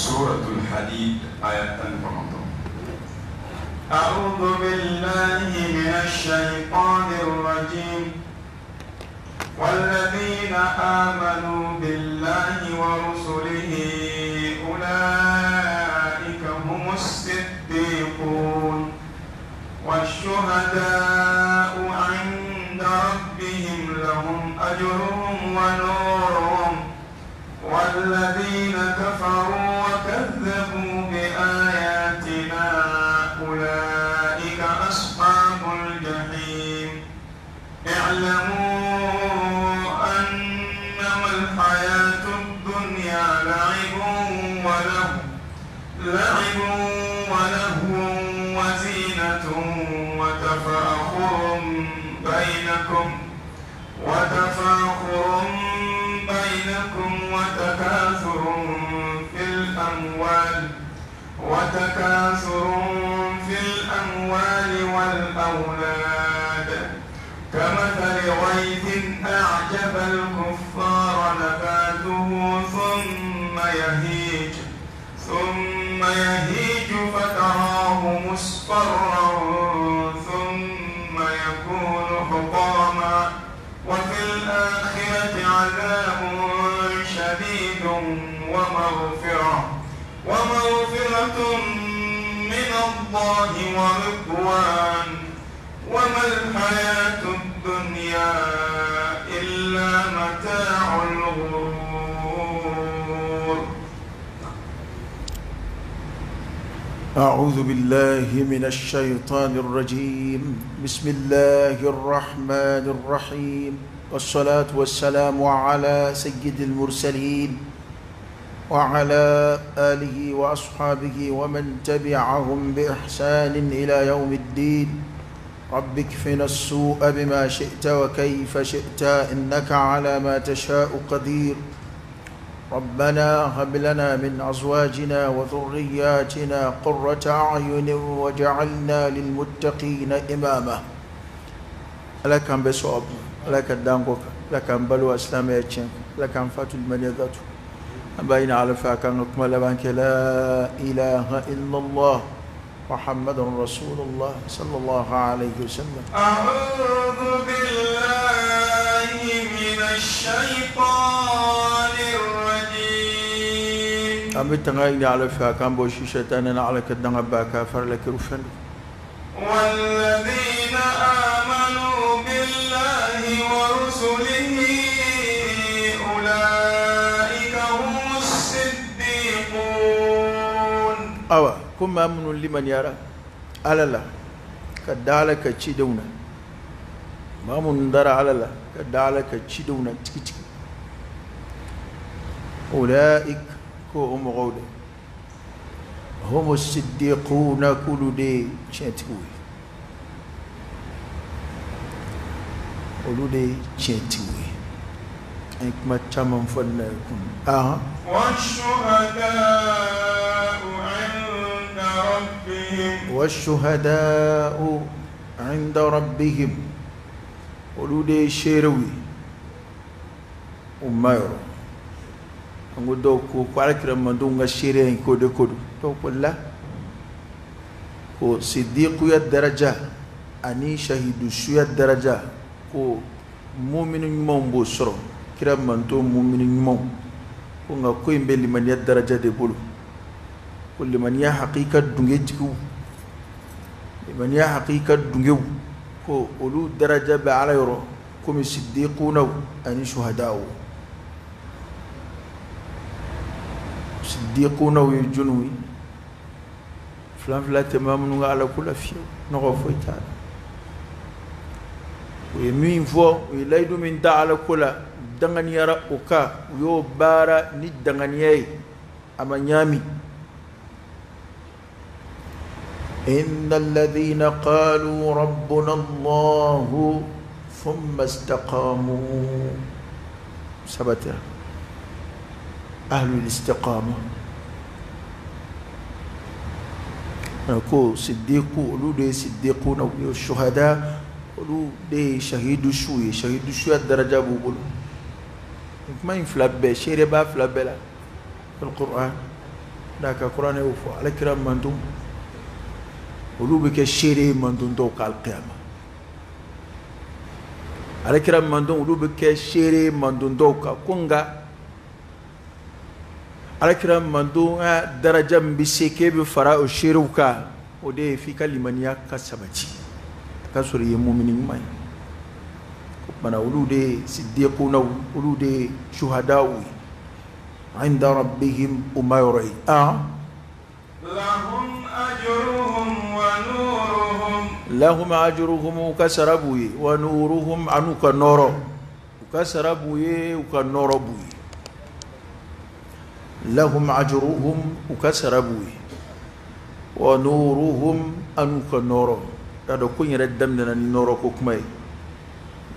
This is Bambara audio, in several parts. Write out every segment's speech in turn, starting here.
Suratul Hadid aya 19. أعوذ بالله من الشيطان الرجيم. والذين آمنوا بالله ورسله أولئك هم الصديقون والشهداء عند ربهم لهم أجرهم ونورهم والذين كفروا وكذبوا بآياتنا أولئك أصحاب الجحيم. اعلموا أنما الحياة الدنيا لعب ولهو وزينة وتفاخر بينكم وتكاثر في الأموال والأولاد كمثل غيث أعجب الكفار نباته ثم يهيج فتراه مصفرا ثم يكون حطاما وفي الآخرة عذاب شديد ومغفرة من الله ورضوان وما الحياة الدنيا إلا متاع الغرور. أعوذ بالله من الشيطان الرجيم. بسم الله الرحمن الرحيم، والصلاة والسلام على سيد المرسلين وعلى آله وأصحابه ومن تبعهم بإحسان إلى يوم الدين. رب اكفنا السوء بما شئت وكيف شئت إنك على ما تشاء قدير. ربنا هب لنا من أزواجنا وذرياتنا قرة أعين وجعلنا للمتقين إماما. لك أن بصواب، لك الدانقوك، لك أن بلو أسلام يتشن، لك أن فاتو المنيذات بين على فاكان لبانك لا إله إلا الله محمد رسول الله صلى الله عليه وسلم. أعوذ بالله من الشيطان الرجيم. أم تغيني على فاكان بوشي شيطاننا على كدنا باكا فرلك رفن. والذين آمنوا بالله ورسله أولئك هم الصديقون. أوا كما من لمن يرى على الله كدالك تشيدونا ما من دار على الله كدالك تشيدونا تكي تكي. أولئك هم غول هم الصديقون كل دي تشيتوي كل دي تشيتوي أنك تمام فنكم. والشهداء عند ربهم والشهداء عند ربهم ولودي شيروي وما يرو أقول دوكو كوالك لما دونغ شيرين كودو كودو دوكو لا كو صديق يا درجة أني شهيد شو يا درجة كو مؤمن يمون بوسرو كرام من تو مؤمن يمون كونغا كوين بلي من يا درجة دي بولو كل من يا حقيقة دونجيتكو من يا حقيقة دونجيو كو أولو درجة بعلى يرو كم صديقون أني شهداء صديقون ويجنوي فلان فلان تمام على كل فيو نغفو تعالى ويمين فو ويلايدو من دا على كل دغنيارا أوكا ويو بارا ني دغنياي أما نيامي. إن الذين قالوا ربنا الله ثم استقاموا ثبت أهل الاستقامة. أنكو صديقو أولو دي صديقون أو الشهداء أولو دي شهيد شوي شهيد شوي الدرجة بقولوا ما ينفلب شيء ربا فلب لا في القرآن. N'a ka kuranɛ y'o fɔ, ala kira manton olu bɛ kɛ seere ye manton tɔw kan alikiyama. Ala kira manton olu bɛ kɛ seere ye manton tɔw kan. Ko nka ala kira manton ka daraja min bɛ se k'e bɛ fara o seerew kan, o de ye f'i ka limaniya ka sabati, a ka sɔrɔ i ye mumini ɲuman ye. O tuma na olu de ye sidikunaw, olu de ye suhadaw ye. Inda rabbihim, u ma yɔrɔ ye. Lahum ajruhum wa nuruhum. Lahum ajruhum, u ka sara b'u ye, wa nuruhum, an'u ka nɔɔrɔ. U ka sara b'u ye, u ka nɔɔrɔ b'u ye. Lahum ajruhum, u ka sara b'u ye, wa nuruhum, an'u ka nɔɔrɔ. Y'a dɔn ko in yɛrɛ daminɛna ni nɔɔrɔ ko kuma ye.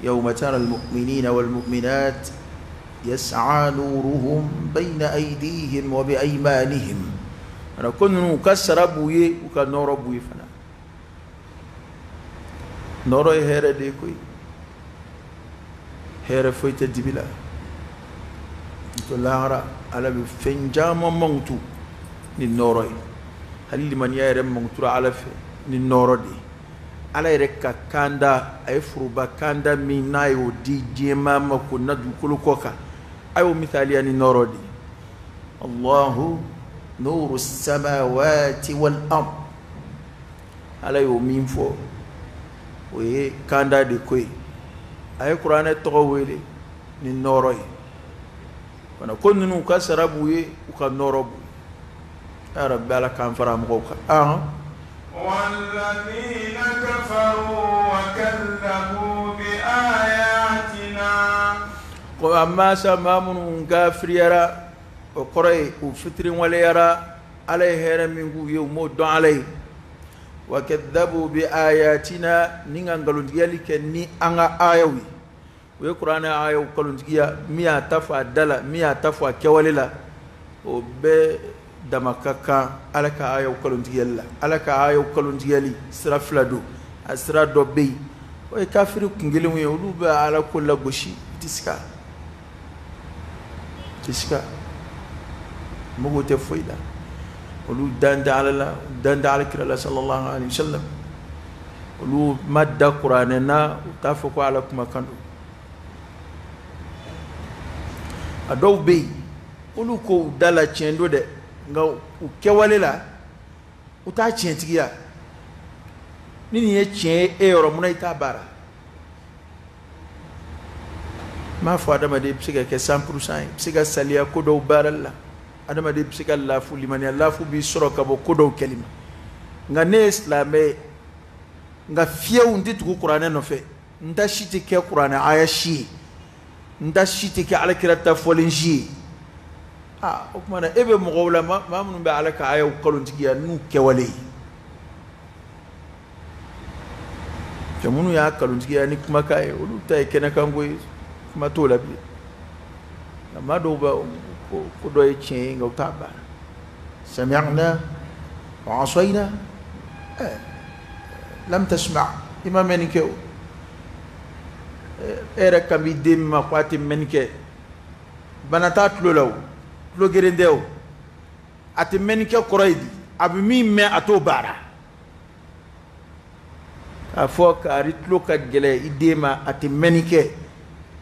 Yawma tara al-mu'minina wal-mu'minat yas'a nuruhum bayna aydihim wa bi aymanihim. Ana ko ninnu u ka sara b'u ye, u ka nɔɔrɔ b'u ye fana. Nɔɔrɔ ye hɛrɛ de ye koyi. Hɛrɛ foyi tɛ dibi la. To lahara ala bɛ fɛn caman mankutu ni nɔɔrɔ ye. Hali limaniya yɛrɛ mankutura ala fɛ ni nɔɔrɔ de ye. Ala yɛrɛ ka kanda, a ye foroba kanda min n'a y'o di diɲɛmaa ma ko na dugukolo kɔ kan, a y'o misaliya ni nɔɔrɔ de ye. Allahu nuru samawati wal ard. Ala y'o min fɔ, o ye kanda de ko ye. A ye kuranɛ tɔgɔ wele ni nɔɔrɔ ye. Fana ko ninnu u ka sara b'u ye, u ka nɔɔrɔ b'u ye. Ya Rabbi, ala k'an fara mɔgɔw kan. والذين كفروا وكذبوا بآياتنا. Ko amma sa maa minnu kafiriyara, o kɔrɔ ye u fitiriwaleyara ala ye hɛrɛ min k'u ye, u m'o dɔn ala ye. Wa kadhabu bi ayatina, ni ka nkalontigiyali kɛ ni an ka ayaw ye. U ye kuranɛ ayaw nkalontigiya, min y'a ta fɔ a da la, min y'a ta fɔ a kɛwale la, o bɛɛ dama ka kan ala ka ayaw nkalontigiyali la. Ala ka ayaw nkalontigiyali sira fila don. A sira dɔ bɛ yen, o ye kafiri kun kelenw ye, olu bɛ ala ko lagosi, i tɛ se ka, i tɛ se ka, mago tɛ foyi la. Olu dan tɛ ala la, dan tɛ ala kira la sallallahu alaihi wa sallam. Olu ma da kuranɛ na, u t'a fɔ ko ala kumakan don. A dɔw bɛ yen, olu ko u da la tiɲɛ don dɛ, nka u kɛwale la u t'a tiɲɛtigiya. Ni nin ye tiɲɛ ye e yɔrɔ, mun na i t'a baara? N m'a fɔ adamaden bɛ se ka kɛ 100% ye, i bɛ se ka saliya ko dɔw baarali la, adamaden bɛ se ka lafu, limaniya lafu b'i sɔrɔ ka bɔ ko dɔw kɛli ma. Nka ne ye silamɛ ye, nka fiyewu n tɛ tugu kuranɛ nɔfɛ, n ta si tɛ kɛ kuranɛ aya si ye, n ta si tɛ kɛ alakira ta fɔlen si ye. O tuma na e bɛ mɔgɔw la maa minnu bɛ ala ka ayaw nkalontigiya n'u kɛwale ye. Cɛ minnu y'a nkalontigiya ni kumakan ye, olu ta ye kɛnɛkanko ye, kuma t'o la bilen. Nka maa dɔw bɛ ko dɔ ye tiɲɛ ye, nka u t'a baara. Sami'na wa asayna, lam tasma', i ma mɛnni kɛ o. E yɛrɛ kan b'i den min ma ko a tɛ mɛnni kɛ, bana t'a tulo la o, tulo geren tɛ o, a tɛ mɛnni kɛ kɔrɔ ye di, a bɛ min mɛn a t'o baara. K'a fɔ kari tulo ka gɛlɛn i den ma, a tɛ mɛnni kɛ,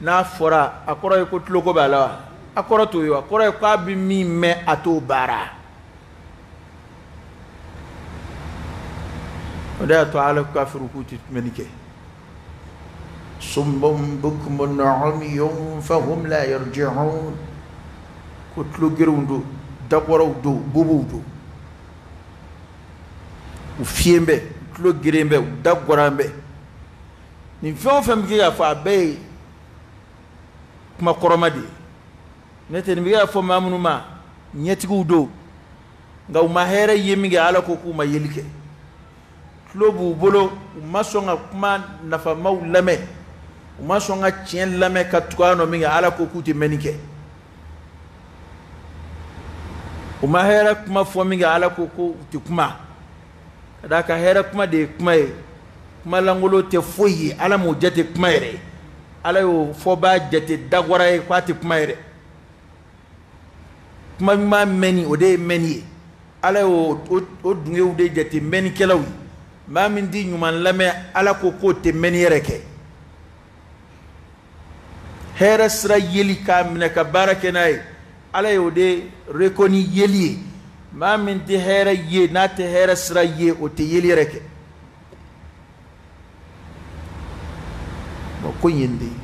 n'a fɔra a kɔrɔ ye ko tuloko b'a la wa? A kɔrɔ t'o ye, a kɔrɔ ye k'a bɛ min mɛn a t'o baara. O de y'a to ala kafiru k'u tɛ mɛnni kɛ. Summun bukmun umyun fahum la yarji'un. Ko tulo gerenw don, dakɔrɔw don, bobow don, u fiyen bɛ, tulo geren bɛ, u da gɔran bɛ. Nin fɛn o fɛn bɛ kɛ k'a fɔ, a bɛɛ ye kuma kɔrɔma de ye. N'o tɛ nin bɛ kɛ k'a fɔ maa minnu ma, ɲɛtigiw don, nka u ma hɛrɛ ye min kɛ, ala ko k'u ma yeli kɛ. Tulo b'u bolo, u ma sɔn ka kuma nafamaw lamɛn, u ma sɔn ka tiɲɛ lamɛn ka tugu a nɔ min kɛ, ala ko k'u tɛ mɛnni kɛ. U ma hɛrɛ kuma fɔ min kɛ, ala ko ko u tɛ kuma. Ka d'a kan hɛrɛ kuma de ye kuma ye, kuma lankolon tɛ foyi ye, ala m'o jate kuma yɛrɛ ye. Ala y'o fɔbaa jate dagwara ye k'a tɛ kuma yɛrɛ. Kuma ɲuman mɛnni, o de ye mɛnni ye. Ala y'o o dungew de jate mɛnnikɛlaw ye. Maa min ti ɲuman lamɛn, Ala ko k'o tɛ mɛnni yɛrɛ kɛ. Hɛrɛ sira yeli k'a minɛ ka baara kɛ n'a ye, Ala y'o de reconnu yeli ye. Maa min tɛ hɛrɛ ye, n'a tɛ hɛrɛ sira ye, o tɛ yeli yɛrɛ kɛ. Bon, ko in ye nin de ye,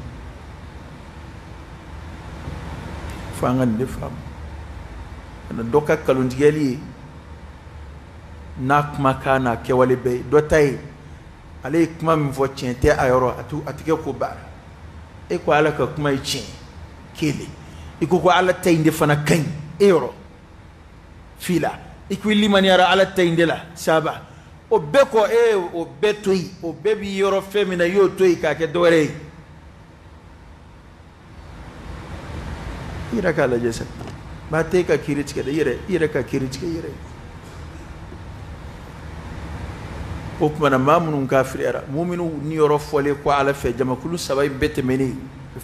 fo an ka nin de faamu. Ka na dɔ ka nkalontigɛli ye n'a kumakan n'a kɛwale bɛɛ ye, dɔ ta ye ale ye kuma min fɔ tiɲɛ tɛ a yɔrɔ, a tɛ kɛ ko baara. E ko Ala ka kuma ye tiɲɛ kelen, i ko ko Ala ta in de fana ka ɲi e yɔrɔ fila, i ko i limaniyara Ala ta in de la saba. O bɛɛ kɔ, e o bɛɛ to yen, o bɛɛ b'i yɔrɔ fɛn min na, i y'o to yen k'a kɛ dɔwɛrɛ ye. I yɛrɛ k'a lajɛ sa, maa tɛ e ka kiiri tigɛ dɛ, i yɛrɛ ka kiiri tigɛ i yɛrɛ ye. O tuma na maa minnu kafiriyara, muminu niyɔrɔ fɔlen kɔ Ala fɛ, jamakulu saba in bɛɛ tɛmɛnen,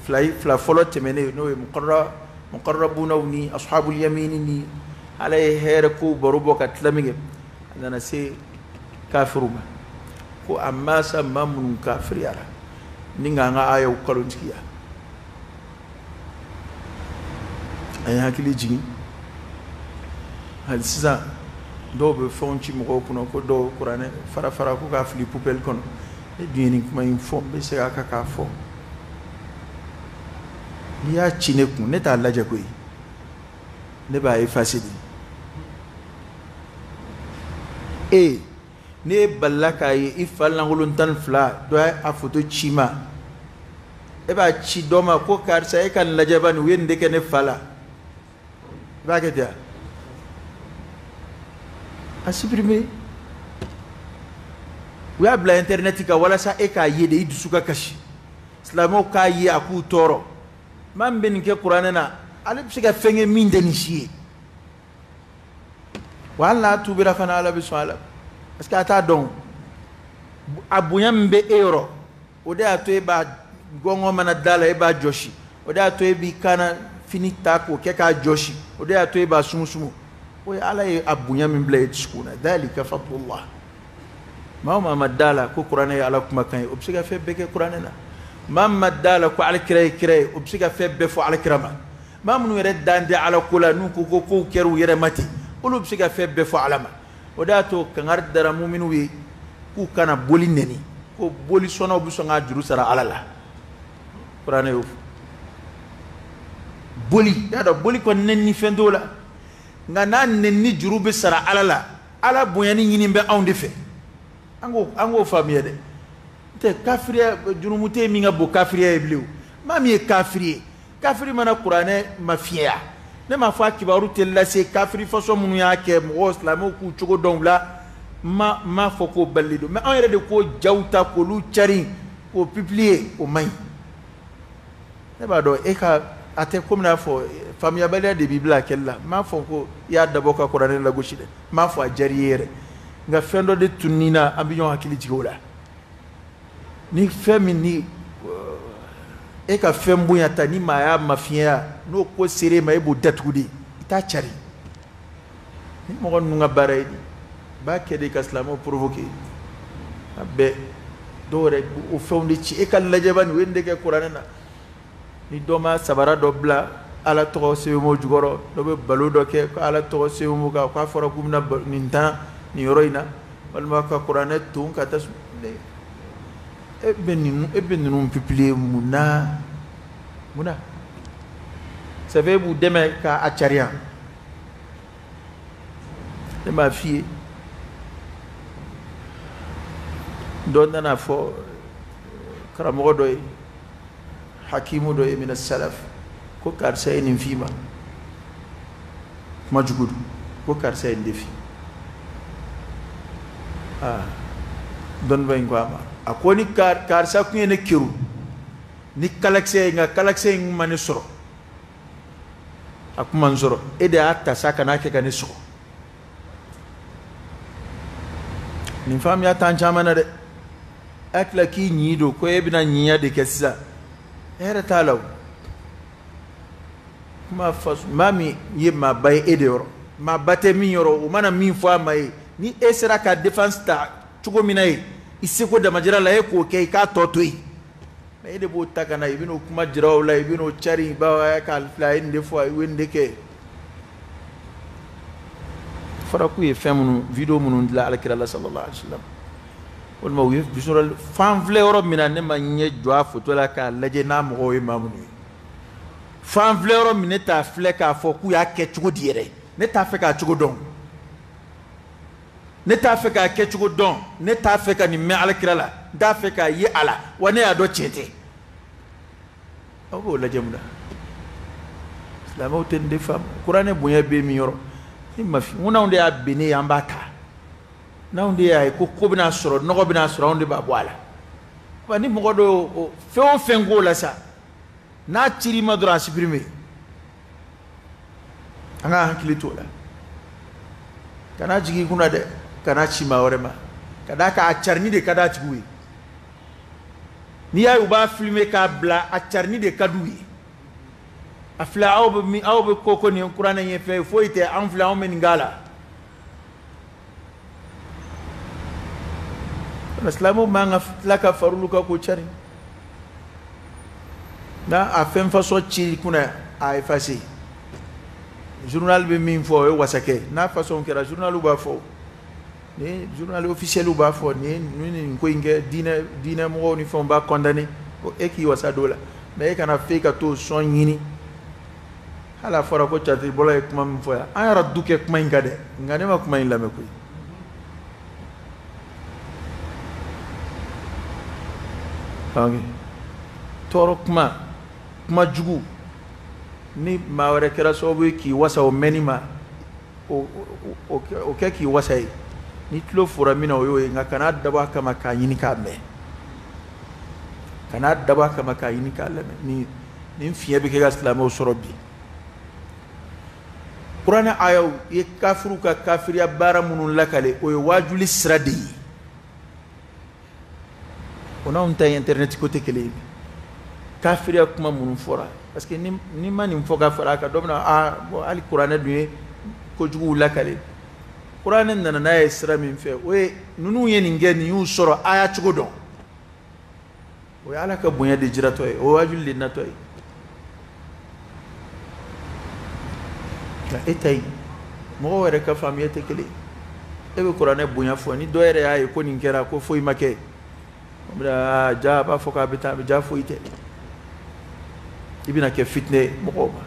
fila fɔlɔ tɛmɛnen, n'o ye muqarrabunaw ni ashabul yamini ni Ala ye hɛrɛ kow baro bɔ ka tila min kɛ, a nana se kafiru ma ko a masa maa minnu kafiriyara ni k'an ka ayaw kalontigiya. A ye hakili jigin hali sisan, dɔw bɛ fɛnw ci mɔgɔw kunna ko dɔw kuranɛ fara fara ko k'a fili poubelle kɔnɔ. Ne dun ye nin kuma in fɔ, n bɛ segin a kan k'a fɔ. N'i y'a ci ne kun, ne t'a lajɛ koyi, ne b'a effacer de. E ne balila k'a ye i fa lankolon 12 dɔ y'a photo ci ma, e b'a ci dɔ ma ko karisa e ka nin lajɛ bani, u ye nin de kɛ ne fa la, i b'a kɛ ten wa? A supprimer. U y'a bila internet kan walasa e k'a ye de, i dusu ka kasi, silamɛw k'a ye a k'u tɔɔrɔ. Maa min bɛ nin kɛ kuranɛ na, ale bɛ se ka fɛn kɛ min tɛ nin si ye. Wa hali n'a tubira fana, Ala bɛ sɔn a la, parce que a t'a dɔn. A bonya min bɛ e yɔrɔ, o de y'a to e b'a gɔngɔn mana da la, e b'a jɔsi, o de y'a to e b'i kana fini ta k'o kɛ k'a jɔsi, o de y'a to e b'a sumusumu. O ye Ala ye a bonya min bila e dusukun na, dhalika fadlullah. Maa o maa ma da la ko kuranɛ ye Ala kumakan ye, o bɛ se ka fɛn bɛɛ kɛ kuranɛ na. Maa min ma da la ko Ala kira ye kira ye, o bɛ se ka fɛn bɛɛ fɔ Ala kira ma. Maa minnu yɛrɛ dan tɛ Ala ko la, n'u ko ko kow kɛra u yɛrɛ ma ten, olu bɛ se ka fɛn bɛɛ fɔ Ala ma. O de y'a to kangari dara muminiw ye k'u kana boli nɛni, ko boli sɔnnaw bɛ sɔn k'a juru sara Ala la. Kuranɛ y'o fɔ. Boli, i y'a dɔn boli kɔni nɛni fɛn t'o la, nka n'a nɛni juru bɛ sara Ala la, Ala bonyani ɲini bɛ anw de fɛ. An k'o faamuya dɛ. Tɛ kafiriya, jurumu tɛ min ka bon kafiriya ye bilen o. Maa min ye kafiri ye, kafiri mana kuranɛ mafiɲɛya, ne m'a fɔ a kibaru tɛ lase kafiri fasɔn minnu y'a kɛ mɔgɔw silamɛw k'u cogo dɔn u la, n m'a fɔ k'o balili don, mais anw yɛrɛ de k'o jaw ta k'olu cari k'o publier, o man ɲi. Ne b'a dɔn e ka a tɛ komi n'a fɔ faamuyabaliya de b'i bila a kɛli la. N m'a fɔ ko i y'a dabɔ ka kuranɛ lagosi dɛ, n m'a fɔ a diyara i ye yɛrɛ, nka fɛn dɔ de tunun'i na, an bɛ ɲɔgɔn hakili jigin o la. Ni fɛn min ni e ka fɛn bonya ta, ni maa y'a mafiɲɛya, n'o ko sera e ma, e b'o datugu de, i t'a cari. Ni mɔgɔ ninnu ka baara ye nin, b'a kɛ de ka silamɛw provoquer. A bɛɛ dɔw yɛrɛ o fɛnw de ci e ka lajɛba nin, u ye nin de kɛ kuranɛ na. Ni dɔ ma sabara dɔ bila Ala tɔgɔ sɛbɛnmo jukɔrɔ, dɔ bɛ balo dɔ kɛ ko Ala tɔgɔ sɛbɛnmo kan, k'a fɔra k'u bɛna nin tan nin yɔrɔ in na, walima ka kuranɛ ton ka taa. E bɛ ninnu publier mun na? Mun na? Ça fait e b'u dɛmɛ k'a cariya. Ne m'a f'i ye, dɔ nana fɔ karamɔgɔ dɔ ye, hakimu dɔ ye mina salaf, ko karisa ye nin f'i ma, kuma jugu don, ko karisa ye nin de f'i. Aa, dɔnniba in ko a ma, a ko ni karisa kun ye ne keru ni kalakisɛ ye, nka kalakisɛ in kun ma ne sɔrɔ, a kun ma n sɔrɔ, e de y'a ta sa ka n'a kɛ ka ne sɔgɔ. Nin faamuya t'an caman na dɛ. A tila k'i ɲi don ko e bɛna ɲiya de kɛ sisan, hɛrɛ t'a la o. Kuma faso, maa min ye maaba ye e de yɔrɔ, Maaba tɛ min yɔrɔ, o mana min fɔ a ma ye, ni e sera ka défense ta cogo min na ye, i seko damajira la, e k'o kɛ, i k'a tɔ to yen. Mais e de b'o ta ka na, i bɛn'o kuma jira o la, i bɛn'o cari, i b'a k'a filɛ, a ye nin de fɔ, a ye nin de kɛ. Fɔra k'u ye fɛn minnu, vidéo minnu dilan alakira la sallallahu alaihi wa sallam, walima u ye visual fan filɛ yɔrɔ min na, ne ma ɲɛ jɔ a photo la k'a lajɛ n'a mɔgɔw ye maa minnu ye. Fan filɛ yɔrɔ min, ne t'a filɛ k'a fɔ k'u y'a kɛ cogo di yɛrɛ, ne t'a fɛ k'a cogo dɔn, ne t'a fɛ k'a kɛ cogo dɔn, ne t'a fɛ ka nin mɛn alakira la, n t'a fɛ k'a ye a la, wa ne y'a dɔn tiɲɛ tɛ. Aw b'o lajɛ mun na? Silamɛw tɛ nin de faamu. Kuranɛ bonya bɛ min yɔrɔ, ni ma fi, n ko n'anw de y'a bennen ye, an b'a ta. N'anw de y'a ye ko ko bɛna sɔrɔ, nɔgɔ bɛna sɔrɔ, anw de b'a bɔ a la. Wa ni mɔgɔ dɔ y'o fɛn o fɛn k'o la sa, n'a cir'i ma dɔrɔn a supprimer. An ka hakili t'o la. Kana jigin i kunna dɛ, kana ci maa wɛrɛ ma. Ka d'a kan a carinni de ka d'a tigiw ye. N'i y'a ye u b'a filmer k'a bila, a carinni de ka d'u ye. A filɛ, aw bɛ min, aw bɛ ko ko nin ye kuranɛ ɲɛfɛ, foyi tɛ, an filɛ, anw bɛ nin k'a la. Silamɛw man ka tila ka far'olu kan k'o cari. N'a a fɛn fasɔn ci kunna, a effacé. Journal bɛ min fɔ, o ye wasakɛ. N'a fasɔn kɛra, journal b'a fɔ. Ni journal officiel b'a fɔ, ni nin ko in kɛ, diinɛ mɔgɔw ni fɛnw b'a condamné. Ko e k'i wasa don o la. Mais e kana f'e ka t'o sɔn ɲini. Hali a fɔra ko catiribɔla ye kuma min fɔ yan, an yɛrɛ du kɛ kuma in kan dɛ, nka ne ma kuma in lamɛn koyi. Tɔɔrɔ kuma, kuma jugu, ni maa wɛrɛ kɛra sababu ye k'i wasa o mɛnni ma, o kɛ k'i wasa ye. Ni tulo fora min na, o y'o ye, nka kana dabɔ a kama k'a ɲini k'a mɛn. Kana dabɔ a kama k'a ɲini k'a lamɛn. Nin fiɲɛ bɛ kɛ ka silamɛw sɔrɔ bi. Kuranɛ ayaw ye kafiriw ka kafiriya baara minnu lakale, o ye waajuli sira de ye. O n'anw ta ye internet ko tɛ kelen ye. Kafiriya kuma minnu fɔra, parce que ni ma nin fɔ ka fara a kan, dɔ bɛna, ah bon, hali kuranɛ dun ye kojuguw lakale. Kuranɛ nana n'a ye sira min fɛ, o ye ninnu ye nin kɛ, nin y'u sɔrɔ, a y'a cogo dɔn. O ye Ala ka bonya de jiratɔ ye, o ye waajuli de natɔ ye. Nka e ta in, mɔgɔw yɛrɛ ka faamuya tɛ kelen ye. E bɛ kuranɛ bonya fɔ, ni dɔ yɛrɛ y'a ye ko nin kɛra, ko foyi ma kɛ, o bɛna, aa, ja a b'a fɔ k'a bɛ taa, a bɛ ja foyi tɛ. I bɛna kɛ fitinɛ ye mɔgɔw ma.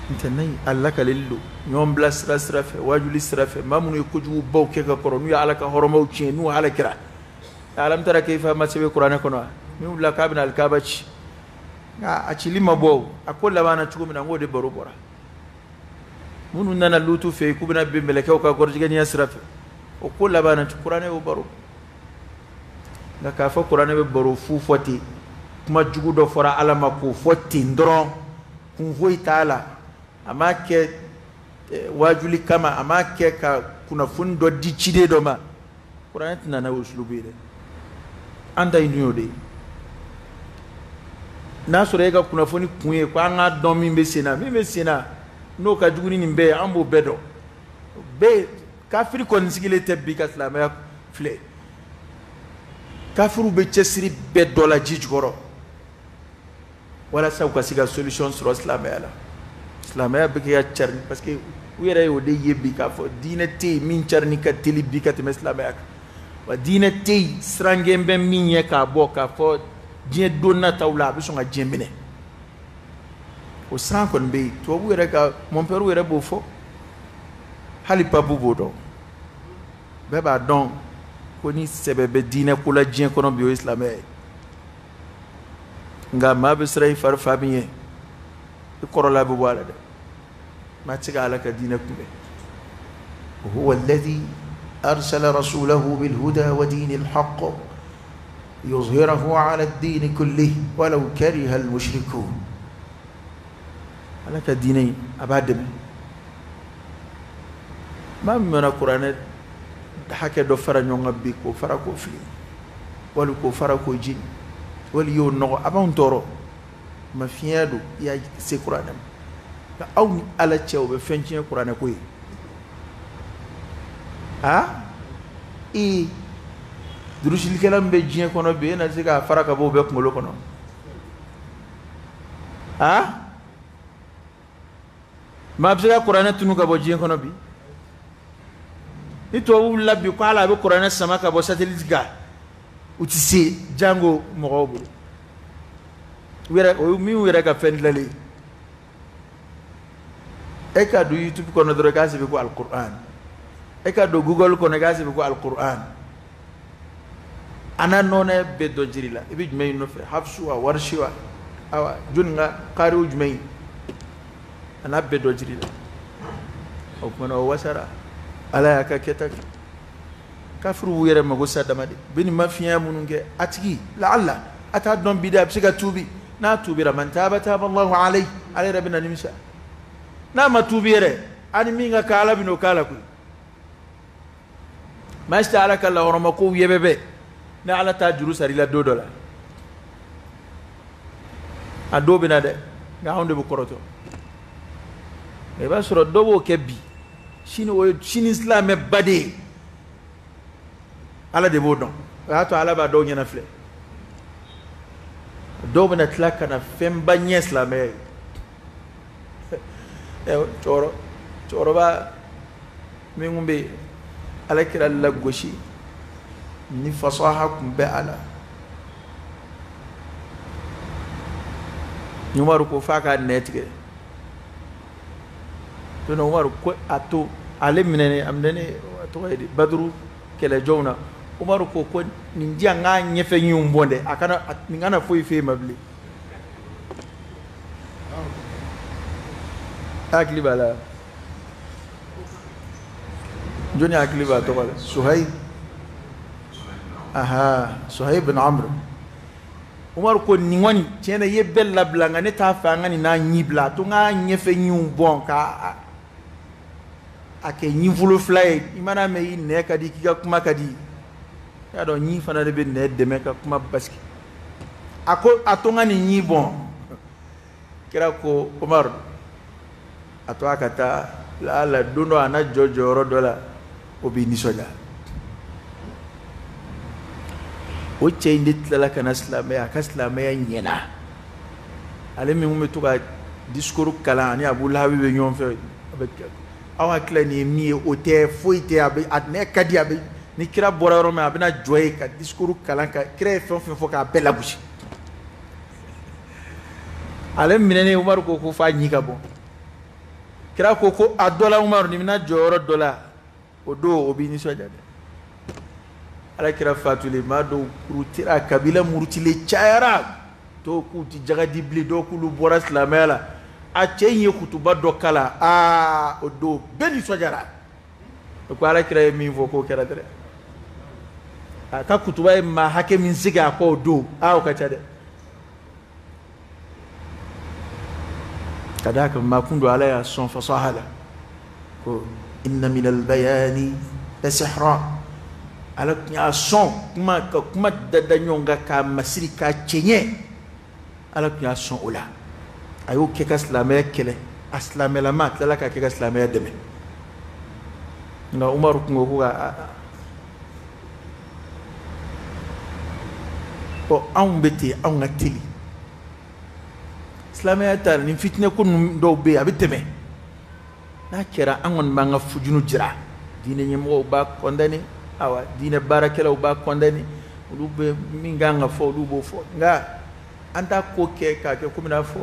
N tɛ n'a a lakaleli don ɲɔgɔn bila sira sira fɛ, waajuli sira fɛ. Maa minnu ye kojugubaw kɛ ka kɔrɔ, n'u ye Ala ka hɔrɔmaw tiɲɛ, n'u Ala kira. Alam tara kayfa ma sɛbɛn kuranɛ kɔnɔ wa? Min wulila k'a bɛna alikaba ci, nka a cili ma bɔ o, a ko labanna cogo min na, n k'o de baro bɔra. Minnu nana Lutu fɛ yen k'u bɛna bin mɛlɛkɛw ka gɔrɔjigɛniya sira fɛ, o ko labanna kuranɛ y'o baro. Nka k'a fɔ kuranɛ bɛ baro fu fɔ ten, kuma jugu dɔ fɔra Ala ma k'o fɔ ten dɔrɔn, kun foyi t'a la, a m'a kɛ waajuli kama, a m'a kɛ ka kunnafoni dɔ di ciden dɔ ma. Kuranɛ tɛna n'a usulubu ye dɛ. An ta in dun y'o de ye. N'a sɔrɔ e ka kunnafoni kun ye ko an k'a dɔn min bɛ sen na, min bɛ sen na n'o ka jugu ni nin bɛɛ ye, an b'o bɛɛ dɔn. Bɛɛ kafiri kɔni sigilen tɛ bi ka silamɛya filɛ. Kafiriw bɛ cɛsiri bɛɛ dɔ la ji jukɔrɔ walasa u ka se ka solution sɔrɔ silamɛya la. Silamɛya bɛ kɛ ka cari parce que u yɛrɛ y'o de ye bi k'a fɔ diinɛ tɛ yen min carinni ka teli bi ka tɛmɛ silamɛya kan. Wa diinɛ tɛ yen sirangɛn bɛ min ɲɛ k'a bɔ k'a fɔ diɲɛ don nataw la a bɛ sɔn ka diɲɛ minɛ. O siran kɔni bɛ yen. Tubabu yɛrɛ ka mɔnpɛriw yɛrɛ b'o fɔ, hali papu b'o dɔn. Bɛɛ b'a dɔn ko ni sɛbɛ bɛ diinɛ ko la diɲɛ kɔnɔ bi, o ye silamɛya ye. Nka maa bɛ siran i fari fa min ye, i kɔrɔla bɛ bɔ a la dɛ. Maa tɛ se ka Ala ka diinɛ kunbɛn. هو الذي أرسل رسوله بالهدى ودين الحق يظهره على الدين كله ولو كره المشركون. Ala ka diinɛ in, a b'a dɛmɛ. Maa min mana kuranɛ hakɛ dɔ fara ɲɔgɔn kan bi, k'o fara k'o fili, wali k'o fara k'o jeni, wali y'o nɔgɔ, a b'anw tɔɔrɔ. Ma fiɲɛ don i y'a se kuranɛ ma. Nka aw ni Ala cɛ, o bɛ fɛn tiɲɛ kuranɛ ko ye. A ee, durusilikɛla min bɛ diɲɛ kɔnɔ bi, e na se k'a fara ka bɔ o bɛɛ kunkolo kɔnɔ? A maa bɛ se ka kuranɛ tunu ka bɔ diɲɛ kɔnɔ bi? Ni tubabu wulila bi ko ala a bɛ kuranɛ sama ka bɔ satellite kan, u ti se. Jango mɔgɔw bolo, u yɛrɛ, o ye min yɛrɛ ka fɛn dilanlen ye. E ka don YouTube kɔnɔ dɔrɔn, k'a sɛbɛn ko Alikuran. E ka don Google kɔnɔ, k'a sɛbɛn ko Alikuran. A n'a nɔnɛ bɛɛ dɔn jiri la. I bɛ jumɛn in nɔfɛ? Hafsu wa, Warisi wa, awa, jɔnni ka kaariw jumɛn ye? A n'a bɛɛ dɔn jiri la. O kumana, o wasara. Ala y'a ka kɛta kɛ. Kafiriw b'u yɛrɛ mago sa dama de. U bɛ nin mafiɲɛya minnu kɛ, a tigi laala a t'a dɔn bi dɛ, a bɛ se ka tuubi. N'a tuubira, man taaba taaba Allahu alayhi, ala yɛrɛ bɛ na nimisa. N'a ma tuubi yɛrɛ, ani min ka kan, ala bɛ n'o k'a la koyi. Maa si tɛ ala ka lahɔrɔma kow yɛbɛbɛ ni ala t'a juru sara i la don dɔ la. A dɔw bɛ na dɛ, nka anw de bɛ kɔrɔtɔ. I b'a sɔrɔ dɔ b'o kɛ bi, sini o ye sini silamɛ ba de ye. Ala de b'o dɔn. O y'a to ala b'a dɔw ɲɛna filɛ. Dɔw bɛna tila ka na fɛnba ɲɛ silamɛya ye. Cɛkɔrɔba min kun bɛ yen, ala kira lagosi ni fasaha kun bɛ a la. Umaru ko f'a ka nɛ tigɛ. Don Umaru ko a to ale minɛnen, a minɛnen, a tɔgɔ ye di, Baduru kɛlɛjɔnw na. Umaru ko nin di yan, n k'a ɲɛfɛ ɲinw bɔn dɛ, a kana nin kana foyi f'e ma bilen. Hakili b'a la, jɔnni hakili b'a tɔgɔ la? Suhaib. Aha, Suhaib bin Amr. Umaru ko nin kɔni, tiɲɛ na, i ye bɛɛ labila, nka ne t'a fɛ an ka nin n'a ɲi bila. A to n k'a ɲɛfɛ ɲinw bɔn ka a kɛ ɲinfolo fila ye. I mana mɛn i nɛ ka di, k'i ka kuma ka di, i y'a dɔn ɲin fana de bɛ nɛ dɛmɛ ka kuma basigi. A ko a to n ka nin ɲin bɔn. Kira ko Umaru a to a ka taa, la don dɔ a na jɔ jɔyɔrɔ dɔ la, o b'i nisɔndiya. O cɛ in de tilala ka na silamɛya. A ka silamɛya ɲɛna. Ale min kun bɛ to ka discours kalan, ani Abu Lahabi bɛ ɲɔgɔn fɛ, a bɛ aw hakili nin ye min ye, o tɛ foyi tɛ. A bɛ a nɛ ka di, a bɛ ni kira bɔra yɔrɔ min, a bɛna jɔ yen ka discours kalan, ka kira ye fɛn o fɛn fɔ, k'a bɛɛ lagosi. Ale minɛnen, Umaru ko f'a ɲi ka bɔ. Kira ko a dɔ la, Umaru, nin bɛna jɔ yɔrɔ dɔ la, o don o b'i nisɔndiya dɛ. Ala kira fatulen, maa dɔw murutira, kabila murutilen cayara, dɔw k'u ti jaga di bilen, dɔw k'olu bɔra silamɛya la. A cɛ in ye kutuba dɔ kala, aa, o don bɛɛ nisɔndiyara. O ko ala kira ye min fɔ, k'o kɛra dɛ. A ka kutuba ye maa hakɛ min sigi a kɔ o don, aa, o ka ca dɛ. Ka d'a kan maa kun don, ala y'a sɔn fasaha la. Ko inna min albayani la sihra. Ala tun y'a sɔn kuma ka kuma dada ɲɔgɔn kan, k'a masiri, k'a cɛɲɛ. Ala tun y'a sɔn o la. A y'o kɛ ka silamɛya kɛlɛ. A silamɛlama, a tilala k'a kɛ ka silamɛya dɛmɛ. Nka Umaru kun ko ka bɔn, anw bɛ ten, anw ka teli silamɛya ta. Nin fitinɛ ko ninnu dɔw bɛ yen, a bɛ tɛmɛ. N'a kɛra, an kɔni b'an ka fujunu jira. Diinɛ ɲɛmɔgɔw b'a condamné, awa, diinɛ baarakɛlaw b'a condamné, olu bɛ min kan ka fɔ, olu b'o fɔ. Nka an t'a ko kɛ k'a kɛ komi n'a fɔ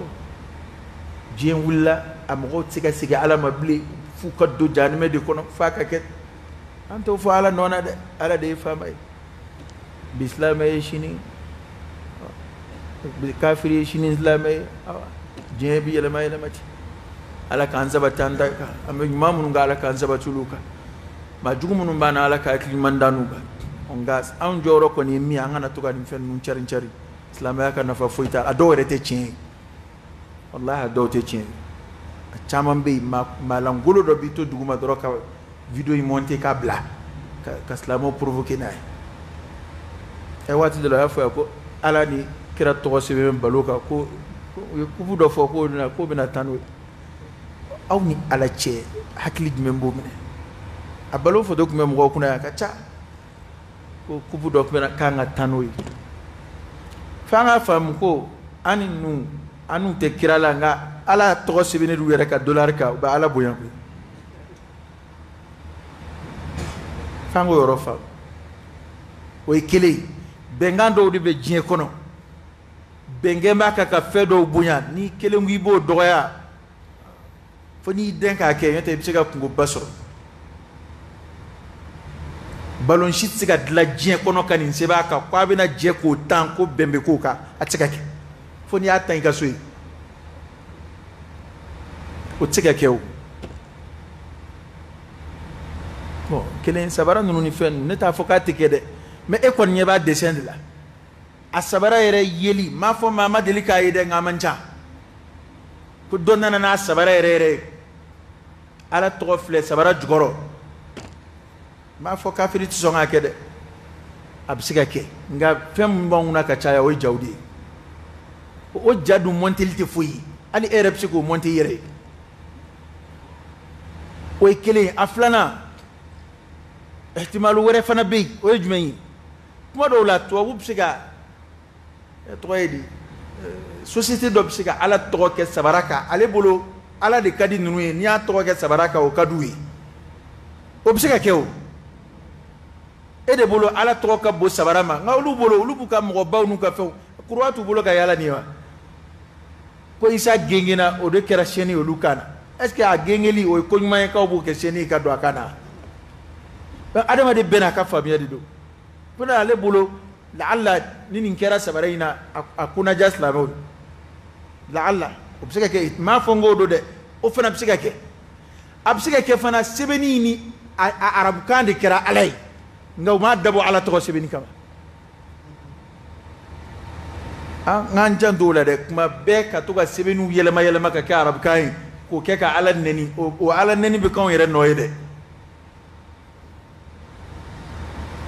diɲɛ wulila, a mɔgɔw tɛ se ka segin ala ma bilen, f'u ka don jahanamɛ de kɔnɔ, f'a ka kɛ. An t'o fɔ ala nɔ na dɛ. Ala de ye faama ye. Bi silamɛ ye, sini bi kafiri ye, sini silamɛ ye. Awa, diɲɛ bi yɛlɛma yɛlɛma ten. Ala k'an sabati an ta kan. An bɛ ɲuman minnu kɛ, ala k'an sabati olu kan. Maa jugu minnu b'an na, ala ka hakili ɲuman d'an n'u kan. Nka anw jɔyɔrɔ kɔni ye min ye, an kana to ka nin fɛn ninnu cari cari. Silamɛya ka nafa foyi t'a la. A dɔw yɛrɛ tɛ tiɲɛ ye, walahi, a dɔw tɛ tiɲɛ ye. A caman bɛ yen, maalankolon dɔ b'i to duguma dɔrɔn ka vidéo in monter k'a bila ka silamɛw provoquer n'a ye. Ɛ, waati dɔ la, a y'a fɔ yan ko ala ni kira tɔgɔ sɛbɛn balo kan, ko u ye kupu dɔ fɔ, k'o bɛna taa n'o ye. Aw ni Ala cɛ, hakili jumɛn b'o minɛ? A balo foto tun bɛ mɔgɔw kunna yan a ka ca, ko kupu dɔ tun bɛ kan ka tan n'o ye. F'an k'a faamu ko an ni ninnu, an n'u tɛ kira la, nka Ala tɔgɔ sɛbɛnnen d'u yɛrɛ ka dolari kan, u bɛ Ala bonya koyi. F'an k'o yɔrɔ faamu. O ye kelen ye. Bɛnkan dɔw de bɛ diɲɛ kɔnɔ, bɛnkɛn b'a kan ka fɛn dɔw bonya, n'i kelen ko i b'o dɔgɔya, fo n'i dɛn k'a kɛ, n'o tɛ i bɛ se ka kungoba sɔrɔ. Balon si tɛ se ka dilan diɲɛ kɔnɔ ka nin sɛbɛn a kan ko a bɛna jɛ k'o tan, ko bɛn bɛ k'o kan, a tɛ se ka kɛ. Fo n'i y'a tan i ka so yen, o tɛ se ka kɛ o. Bon, kelen sabara ninnu ni fɛn ninnu, ne t'a fɔ k'a tɛ kɛ dɛ, mais e kɔni ɲɛ b'a dessin de la. A sabara yɛrɛ yeli, n m'a fɔ maa ma deli k'a ye dɛ, nka a man ca. Ko dɔ nana n'a sabara yɛrɛ yɛrɛ ye, Ala tɔgɔ filɛ sabara jukɔrɔ. N m'a fɔ kafiri tɛ sɔn k'a kɛ dɛ, a bɛ se ka kɛ, nka fɛn min b'anw kunna ka caya, o ye jaw de ye. O ja dun mɔnteli tɛ foyi ye, hali e yɛrɛ bɛ se k'o mɔnte i yɛrɛ ye. O ye kelen ye. A filanan, ihtimalu wɛrɛ fana bɛ yen, o ye jumɛn ye? Kuma dɔw la tubabu bɛ se ka, tɔgɔ ye di, société dɔ bɛ se ka Ala tɔgɔ kɛ sabara kan, ale bolo Ala de ka di ninnu ye, n'i y'a tɔgɔ kɛ sabara kan o ka d'u ye. O bɛ se ka kɛ o. E de bolo Ala tɔgɔ ka bon sabara ma, nka olu bolo, olu b'u ka mɔgɔbaw n'u ka fɛnw, kuruwa t'u bolo ka yaala nin ye wa? Ko Isa gengena, o de kɛra siyɛnni ye olu kan na. Est ce que a gengeli o ye ko ɲuman ye k'aw b'o kɛ siyɛnni ye ka don a kan na? Adamaden bɛɛ n'a ka faamuya de don. Fo n'ale bolo, laala ni nin kɛra sabara in na, a kunnaja silamɛw ye. Laala o bɛ se ka kɛ, n m'a fɔ n k'o don dɛ, o fana bɛ se ka kɛ. A bɛ se ka kɛ fana sɛbɛnni ni a arabukan de kɛra Ala ye, nka u m'a dabɔ Ala tɔgɔ sɛbɛnni kama. An k'an janto o la dɛ, kuma bɛɛ ka to ka sɛbɛnniw yɛlɛma yɛlɛma ka kɛ arabukan ye, k'o kɛ ka Ala nɛni, o Ala nɛni bɛ k'anw yɛrɛ nɔ ye dɛ.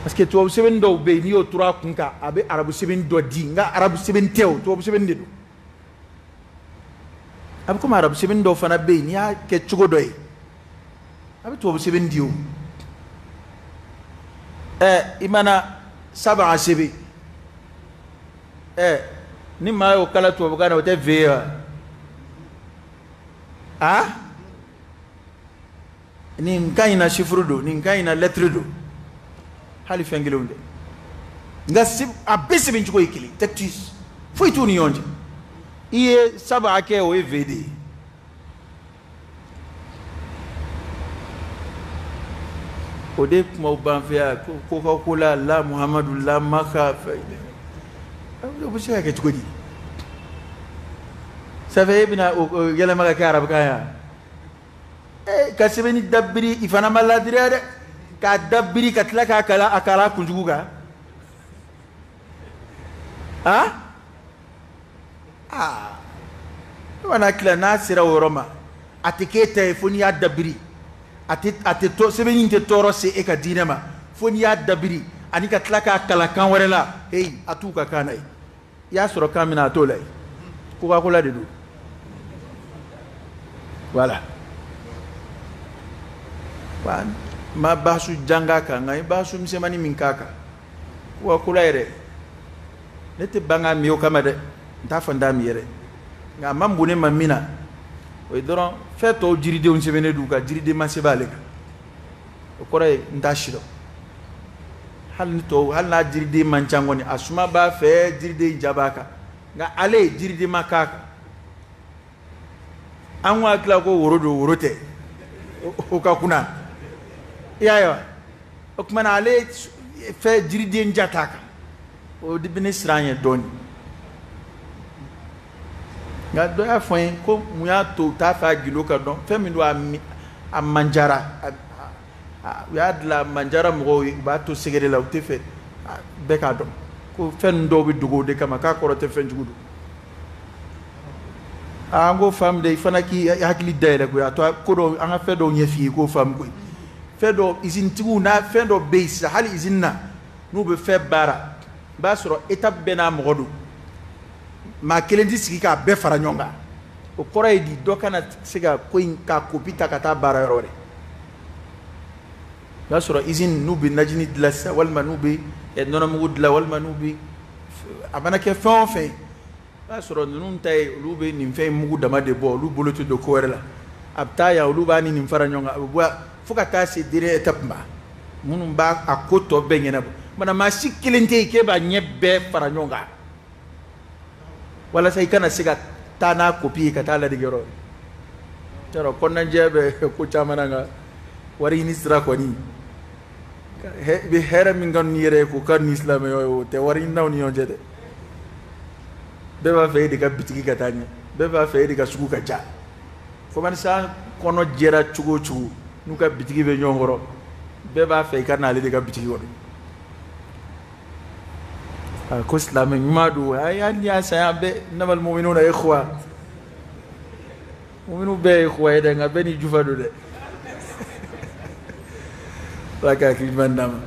Parce que tubabu sɛbɛnni dɔw bɛ yen, n'i y'o turu a kun kan, a bɛ arabu sɛbɛnni dɔ di, nka arabu sɛbɛnni tɛ o, tubabu sɛbɛnni de don. A bɛ komi arabu sɛbɛnni dɔw fana bɛ yen, n'i y'a kɛ cogo dɔ ye, a bɛ tubabu sɛbɛnni di o. I mana saba sɛbɛn, ni maa y'o kalan tubabukan na, o tɛ V ye wa? A? Nin ka ɲi na chiffre don, nin ka ɲi na lettre don, hali fɛn kelenw tɛ. Nka a bɛɛ sɛbɛn cogo ye kelen, tactus foyi t'u ni ɲɔgɔn cɛ. I ye saba kɛ, o ye V de ye. O de kumaw b'an fɛ yan, ko ka ko la, la Muhamadu, la Maka, fɛn. O bɛ se ka kɛ cogo di? Ça fait e bɛna o yɛlɛma ka kɛ arabukan ye wa? Ka sɛbɛnni dabiri, i fana ma ladiriya dɛ. K'a dabiri ka tila k'a kalan a kalan kunjugu kan. Han? Aa. Ne mana tila n'a sera o yɔrɔ ma, a tɛ k'e ta ye fo n'i y'a dabiri. A tɛ, a tɛ tɔ, sɛbɛnni in tɛ tɔɔrɔ se e ka diinɛ ma fo n'i y'a dabiri ani ka tila k'a kalan kan wɛrɛ la. Heyi, a t'u ka kan na ye. I y'a sɔrɔ kan min na, a t'o la ye. Coca-Cola de don. Voilà. Wa ma baasu janga kan, nka i baasu misɛnmanin min k'a kan. Coca-Cola yɛrɛ, ne tɛ ban k'a min o kama dɛ. N t'a fɔ n t'a min yɛrɛ. Nka a man bon ne ma min na, o ye dɔrɔn fɛn tɔw jiridenw sɛbɛnnen d'u kan, jiriden ma sɛbɛn ale kan. O kɔrɔ ye n t'a si dɔn. Hali ni tɔw, hali n'a jiriden man ca kɔni, a suma b'a fɛ, jiriden ja b'a kan. Nka ale jiriden ma k'a kan. An ko hakili la ko woro don, woro tɛ. O ka kunna. I y'a ye wa? O tuma na ale fɛn jiriden ja t'a kan. O de bɛ ne siran ɲɛ dɔɔnin. Nka dɔ y'a fɔ n ye ko mun y'a to u t'a fɛ a gindo ka dɔn, fɛn min don a manjara. U y'a dilan a manjara mɔgɔw ye, u b'a to segere la, u tɛ fɛ bɛɛ k'a dɔn. Ko fɛn ninnu dɔw bɛ dogo o de kama, k'a kɔrɔ tɛ fɛn jugu don. An k'o faamu dɛ, i fana k'i hakili dayɛlɛ koyi, a to ko dɔw, an ka fɛn dɔw ɲɛf'i ye k'o faamu koyi. Fɛn dɔw, izinitigiw n'a fɛn dɔ bɛ yen sisan, hali izini na, n'u bɛ fɛn baara, i b'a sɔrɔ étape bɛɛ n'a mɔgɔ don. Maa kelen tɛ sigi k'a bɛɛ fara ɲɔgɔn kan. O kɔrɔ ye di, dɔ kana se ka ko in ka kopi ta ka taa baara yɔrɔ wɛrɛ. O y'a sɔrɔ usine n'u bɛ najini dilan sisan, walima n'u bɛ nɔnɔmugu dilan, walima n'u bɛ a mana kɛ fɛn o fɛn ye, o y'a sɔrɔ ninnu ta ye olu bɛ nin fɛn in mugu dama de bɔ, olu bolo tɛ don ko wɛrɛ la. A bɛ taa yan, olu b'a ni nin fara ɲɔgɔn kan, a bɛ bɔ fo ka taa se dernière étape ma, minnu b'a a ko tɔ bɛɛ ɲɛnabɔ. Mana maa si kelen tɛ yen k'e b'a ɲɛ bɛɛ fara ɲɔgɔn kan walasa i kana se ka taa n'a kopi ye ka taa ladege yɔrɔ. Yarɔ kɔnɔnajɛya bɛ ko caman na, nka wari ɲini sira kɔni, i bɛ hɛrɛ min kanu n'i yɛrɛ ye k'o kanu ni silamɛya ye, o tɛ wari ɲininaw ni ɲɔgɔn cɛ dɛ. Bɛɛ b'a fɛ e de ka bitigi ka taa ɲɛ, bɛɛ b'a fɛ e de ka sugu ka ja. Commerçant kɔnɔ jɛra cogo o cogo, n'u ka bitigi bɛ ɲɔgɔn kɔrɔ, bɛɛ b'a fɛ i ka n'ale de ka bitigi kɔnɔ. Ko silamɛ ɲuman don, ayi hali n'i y'a san yan bɛɛ, innamal mu'minuna ikhwa, mu'minu bɛɛ ye ikhwa ye dɛ, nka bɛɛ n'i jufa don dɛ. Ala ka hakili ɲuman d'an ma.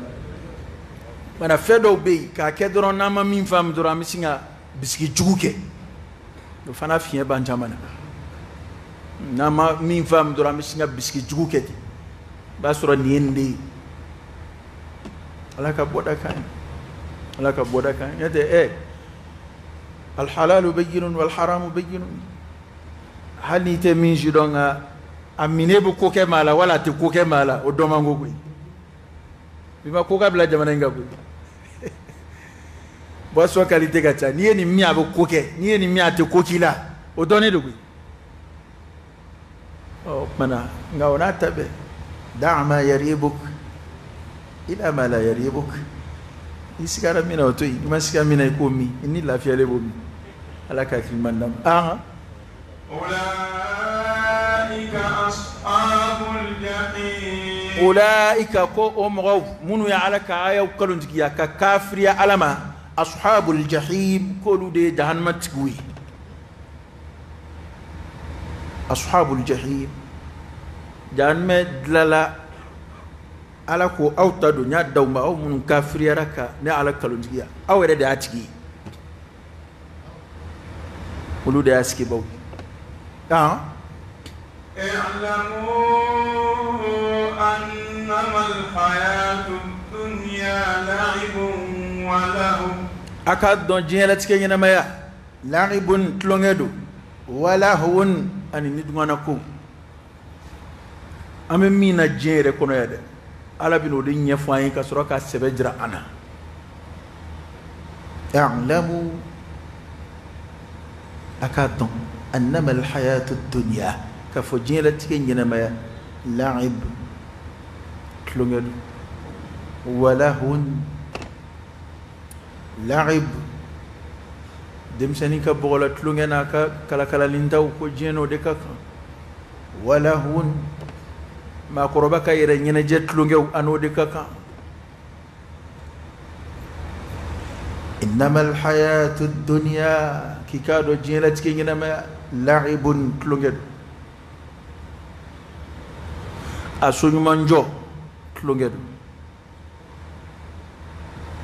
Mana fɛn dɔw bɛ yen k'a kɛ dɔrɔn, n'an ma min faamu dɔrɔn, an bɛ sin ka bisigi jugu kɛ, o fana fiɲɛ b'an caman na. N'an ma min faamu dɔrɔn, an bɛ sin ka bisigi jugu kɛ ten, i b'a sɔrɔ nin ye nin de ye. Ala ka bɔda k'an ye, Ala ka bɔda k'an ye. N'o tɛ alhalalu bayyinun walharamu bayyinun, hali n'i tɛ min si dɔn, nka a minɛ bɛ ko kɛ maa la wala a tɛ ko kɛ maa la, o dɔn man go koyi. Bi ma ko ka bila jamana in kan koyi. Boisson qualité ka ca, n'i ye nin min a bɛ ko kɛ, n'i ye nin min a tɛ ko k'i la, o dɔnnen don koyi. Ɔ o tuma na, nka o n'a ta bɛɛ, da' ma yaribuk ila ma la yaribuk, i sigara min na o to yen, i ma siga min na i k'o min, i ni lafiyalen b'o min. Ala ka hakili ɲuman d'an ma. Ulaika, ko o mɔgɔw minnu ye Ala ka ayaw kalontigiya ka kafiriya Ala ma, ashabul jahim, k'olu de ye jahanama tigiw ye. Ashabul jahim, jahanama dilala Ala ko aw ta don, n y'a d'aw ma, aw minnu kafiriyara ka ne Ala kalontigiya, aw yɛrɛ de y'a tigi ye, olu de y'a sigibaw ye. A k'a dɔn diɲɛlatigɛ ɲɛnamaya la'ibun, tulonkɛ don, walahun, ani nidungana ko. An bɛ min na diɲɛ yɛrɛ kɔnɔ yan dɛ, Ala bɛna o de ɲɛfɔ an ye ka sɔrɔ ka sɛbɛ jira an na. I'lamu, a k'a dɔn, annama alhayatu dunya, k'a fɔ diɲɛlatigɛ ɲɛnamaya la'ib, tulonkɛ don, walahun, la'ib, denmisɛnnin ka bɔgɔla tulonkɛ n'a ka kalakalalintaw, ko diɲɛ n'o de ka kan, walahun, maakɔrɔba ka yɛrɛ ɲɛnajɛ tulonkɛw, a n'o de ka kan. Innama alhayatu dunya, k'i k'a dɔn diɲɛlatigɛ ɲɛnamaya la'ibun, tulonkɛ don, a so ɲuman jɔ tulonkɛ don,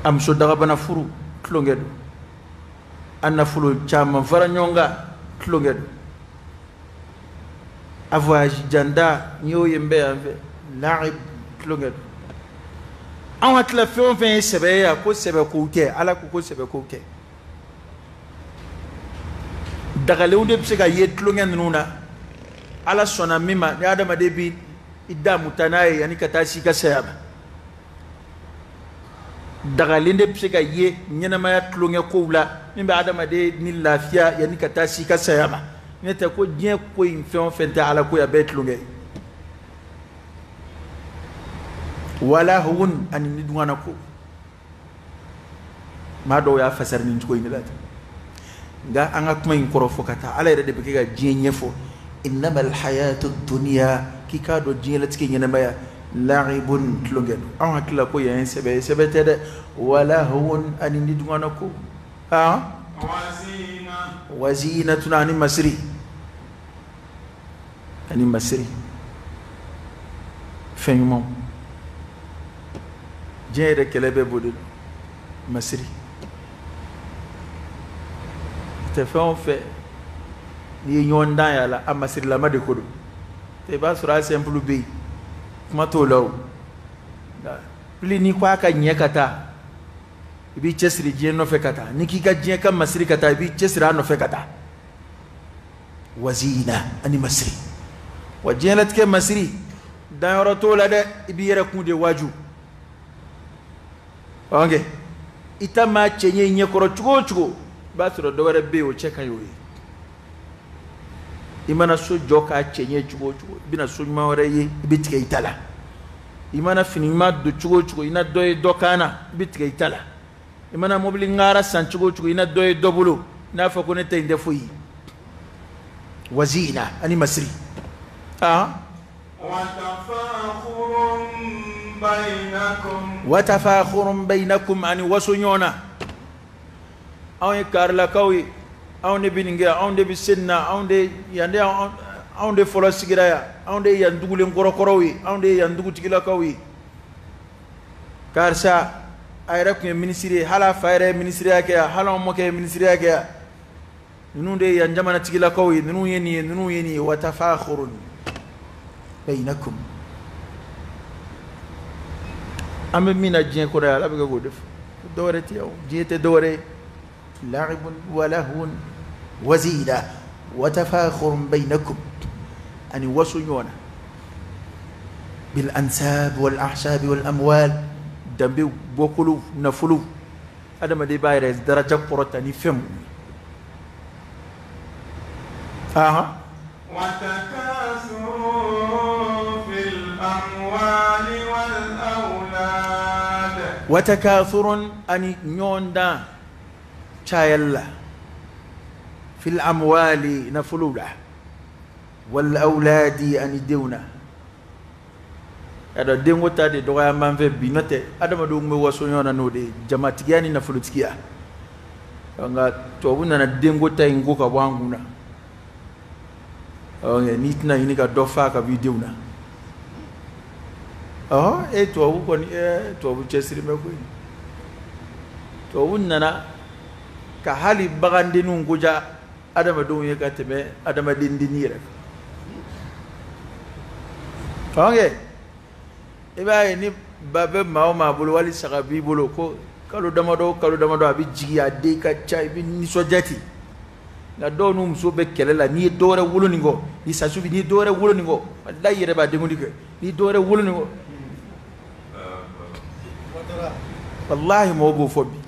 a muso dagabana furu tulonkɛ don, a nafolo caman fara ɲɔgɔn kan tulonkɛ don, a voyage janda n'i y'o ye n bɛ yan fɛ la'ib, tulonkɛ don. Anw hakili la fɛn o fɛn ye sɛbɛ ye yan, ko sɛbɛ kow tɛ, Ala ko ko sɛbɛ kow tɛ. Dagalenw de bɛ se ka ye tulonkɛ ninnu na, Ala sɔnna min ma, ni adamaden bi i damu ta n'a ye yanni ka taa s'i ka saya ma. Dagalen de bɛ se ka ye ɲɛnamaya tulonkɛ kow la min bɛ adamaden ni lafiya yanni ka taa s'i ka saya ma. N'o tɛ ko diɲɛ ko in fɛn o fɛn tɛ Ala ko ye, a bɛɛ ye tulonkɛ ye. Walahun, ani nidungana ko. Maa dɔw y'a fasari nin cogo in de la ten, nka an ka kuma in kɔrɔ fɔ ka taa, Ala yɛrɛ de bɛ kɛ ka diɲɛ ɲɛfɔ. Innama alhayatu dunya, k'i k'a dɔn diɲɛlatigɛ ɲɛnamaya la'ibun, tulonkɛ don. Anw hakili la ko yan ye sɛbɛ ye, sɛbɛ tɛ dɛ. Walahun, ani nidungana ko. Wazinatun, ani masiri, ani masiri, fɛn ɲumanw. Diɲɛ yɛrɛ kɛlɛ bɛɛ b'o de la, masiri tɛ fɛn o fɛn N'i ye ɲɔgɔn dan y'a la, a masirilama de ko don. I b'a sɔrɔ a simple bɛ yen, kuma t'o la o. Pili n'i ko a ka ɲɛ ka taa, i b'i cɛsiri diɲɛ nɔfɛ ka taa. N'i k'i ka diɲɛ ka masiri ka taa, i b'i cɛsiri a nɔfɛ ka taa. Wazina ani masiri. Wa diɲɛlatigɛ masiri, danyɔrɔ t'o la dɛ, i b'i yɛrɛ kun de waaju. Ok, i ta maa cɛ ɲɛ i ɲɛkɔrɔ cogo o cogo, i b'a sɔrɔ dɔ wɛrɛ bɛ yen o cɛ ka ɲi o ye. I mana so jɔ k'a cɛ ɲɛ cogo o cogo, i bɛna so ɲuman wɛrɛ ye, i bɛ tigɛ i ta la. I mana fini ɲuman don cogo o cogo, i na dɔ ye dɔ kan na, i bɛ tigɛ i ta la. I mana mobili ŋara san cogo o cogo, i na dɔ ye dɔ bolo, i n'a fɔ ko ne ta in tɛ foyi ye. Wazina ani masiri. Watafakhurun bainakum ani waso ɲɔgɔn na. Anw ye karilakaw ye, anw de bɛ nin kɛ, anw de bɛ se nin na, anw de yan de, anw de fɔlɔ sigira yan, anw de ye yan dugulen kɔrɔkɔrɔw ye, anw de ye yan dugutigilakaw ye. Karisa a yɛrɛ tun ye minisiri ye, hali a fa yɛrɛ ye minisiriya kɛ yan, hali anw mɔkɛ ye minisiriya kɛ yan. Ninnu de ye yan jamanatigilakaw ye, ninnu ye nin ye, ninnu ye nin ye. Watafakhurun bainakum. An bɛ min na diɲɛ kɔrɔ yan, Ala bɛ kɛ k'o de fɔ. Dɔ wɛrɛ tɛ yan o, diɲɛ tɛ dɔ wɛrɛ ye. La'ibun wa lahwun wa zina wa tafakhurun bainakum ani waso ɲɔgɔn na. Bil ansab wal ahsab wal amwal, danbew, bɔkolow, nafolow. Adamaden b'a yɛrɛ daraja kɔrɔta ni fɛn mun ye. Watakathurun ani ɲɔgɔn dan cayali la, fil amwali nafolow la, wal awladi ani denw na. Y'a dɔn denko ta de dɔgɔya b'an fɛ bi, n'o tɛ adamadenw bɛ waso ɲɔgɔn na n'o de ye, jamatigiya ni nafolotigiya. Nka tubabu nana denko ta in ko ka bɔ an kun na. N'i tɛna ɲini ka dɔ fa ka b'i denw na. E tubabu kɔni, tubabu cɛsiri bɛ koyi. Tubabu nana ka hali bagandenninw ko diya adamadenw ye ka tɛmɛ adamadendennin yɛrɛ kan. Ok, i b'a ye ni ba bɛ maa o maa bolo, wali saga b'i bolo, ko kalo damadɔ kalo damadɔ a bɛ jigin, a den ka ca, i bɛ nisɔndiya ten. Nka dɔw n'u muso bɛ kɛlɛ la, n'i ye dɔ wɛrɛ wolo nin kɔ, ni sasu bi, n'i ye dɔ wɛrɛ wolo nin kɔ, walahi i yɛrɛ b'a denkundi kɛ, n'i ye dɔ wɛrɛ wolo nin kɔ, walahi mɔgɔw b'o fɔ bi.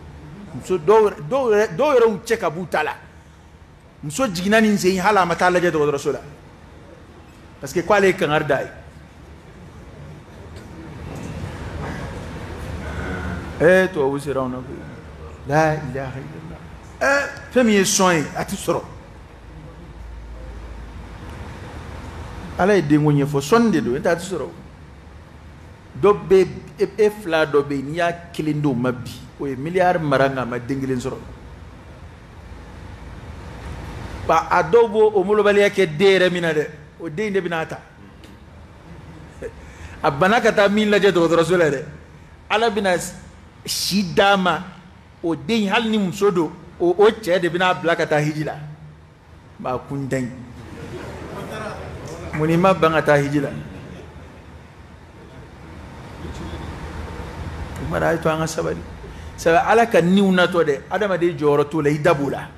Muso dɔw yɛrɛ y'u cɛ ka b'u ta la. Muso jiginna nin sen hali a ma taa lajɛ dɔgɔtɔrɔso la, parce que k'ale ye kangari d'a ye. Tubabu sera anw na koyi. La ilaha illallah. Fɛn min ye sɔn ye, a ti sɔrɔ. Ala ye denko ɲɛfɔ, sɔnni de don, n'o tɛ a ti sɔrɔ. Dɔ bɛ e fila dɔ bɛ yen, n'i y'a kelen d'o ma bi, o ye miliyari mara nka a ma den kelen sɔrɔ. Ba a dɔw b'o o molobaliya kɛ den yɛrɛ min na dɛ, o den de bɛna a ta. A bana ka taa min lajɛ dɔgɔtɔrɔso la dɛ, Ala bɛna si d'a ma, o den hali ni muso don, o cɛ de bɛna a bila ka taa hiji la. Maa kuntan mun n'i ma ban ka taa hiji la? O kuma na a ye to an ka sabali. Sabu Ala ka niw natɔ dɛ, adamaden jɔyɔrɔ t'o la, i da b'o la.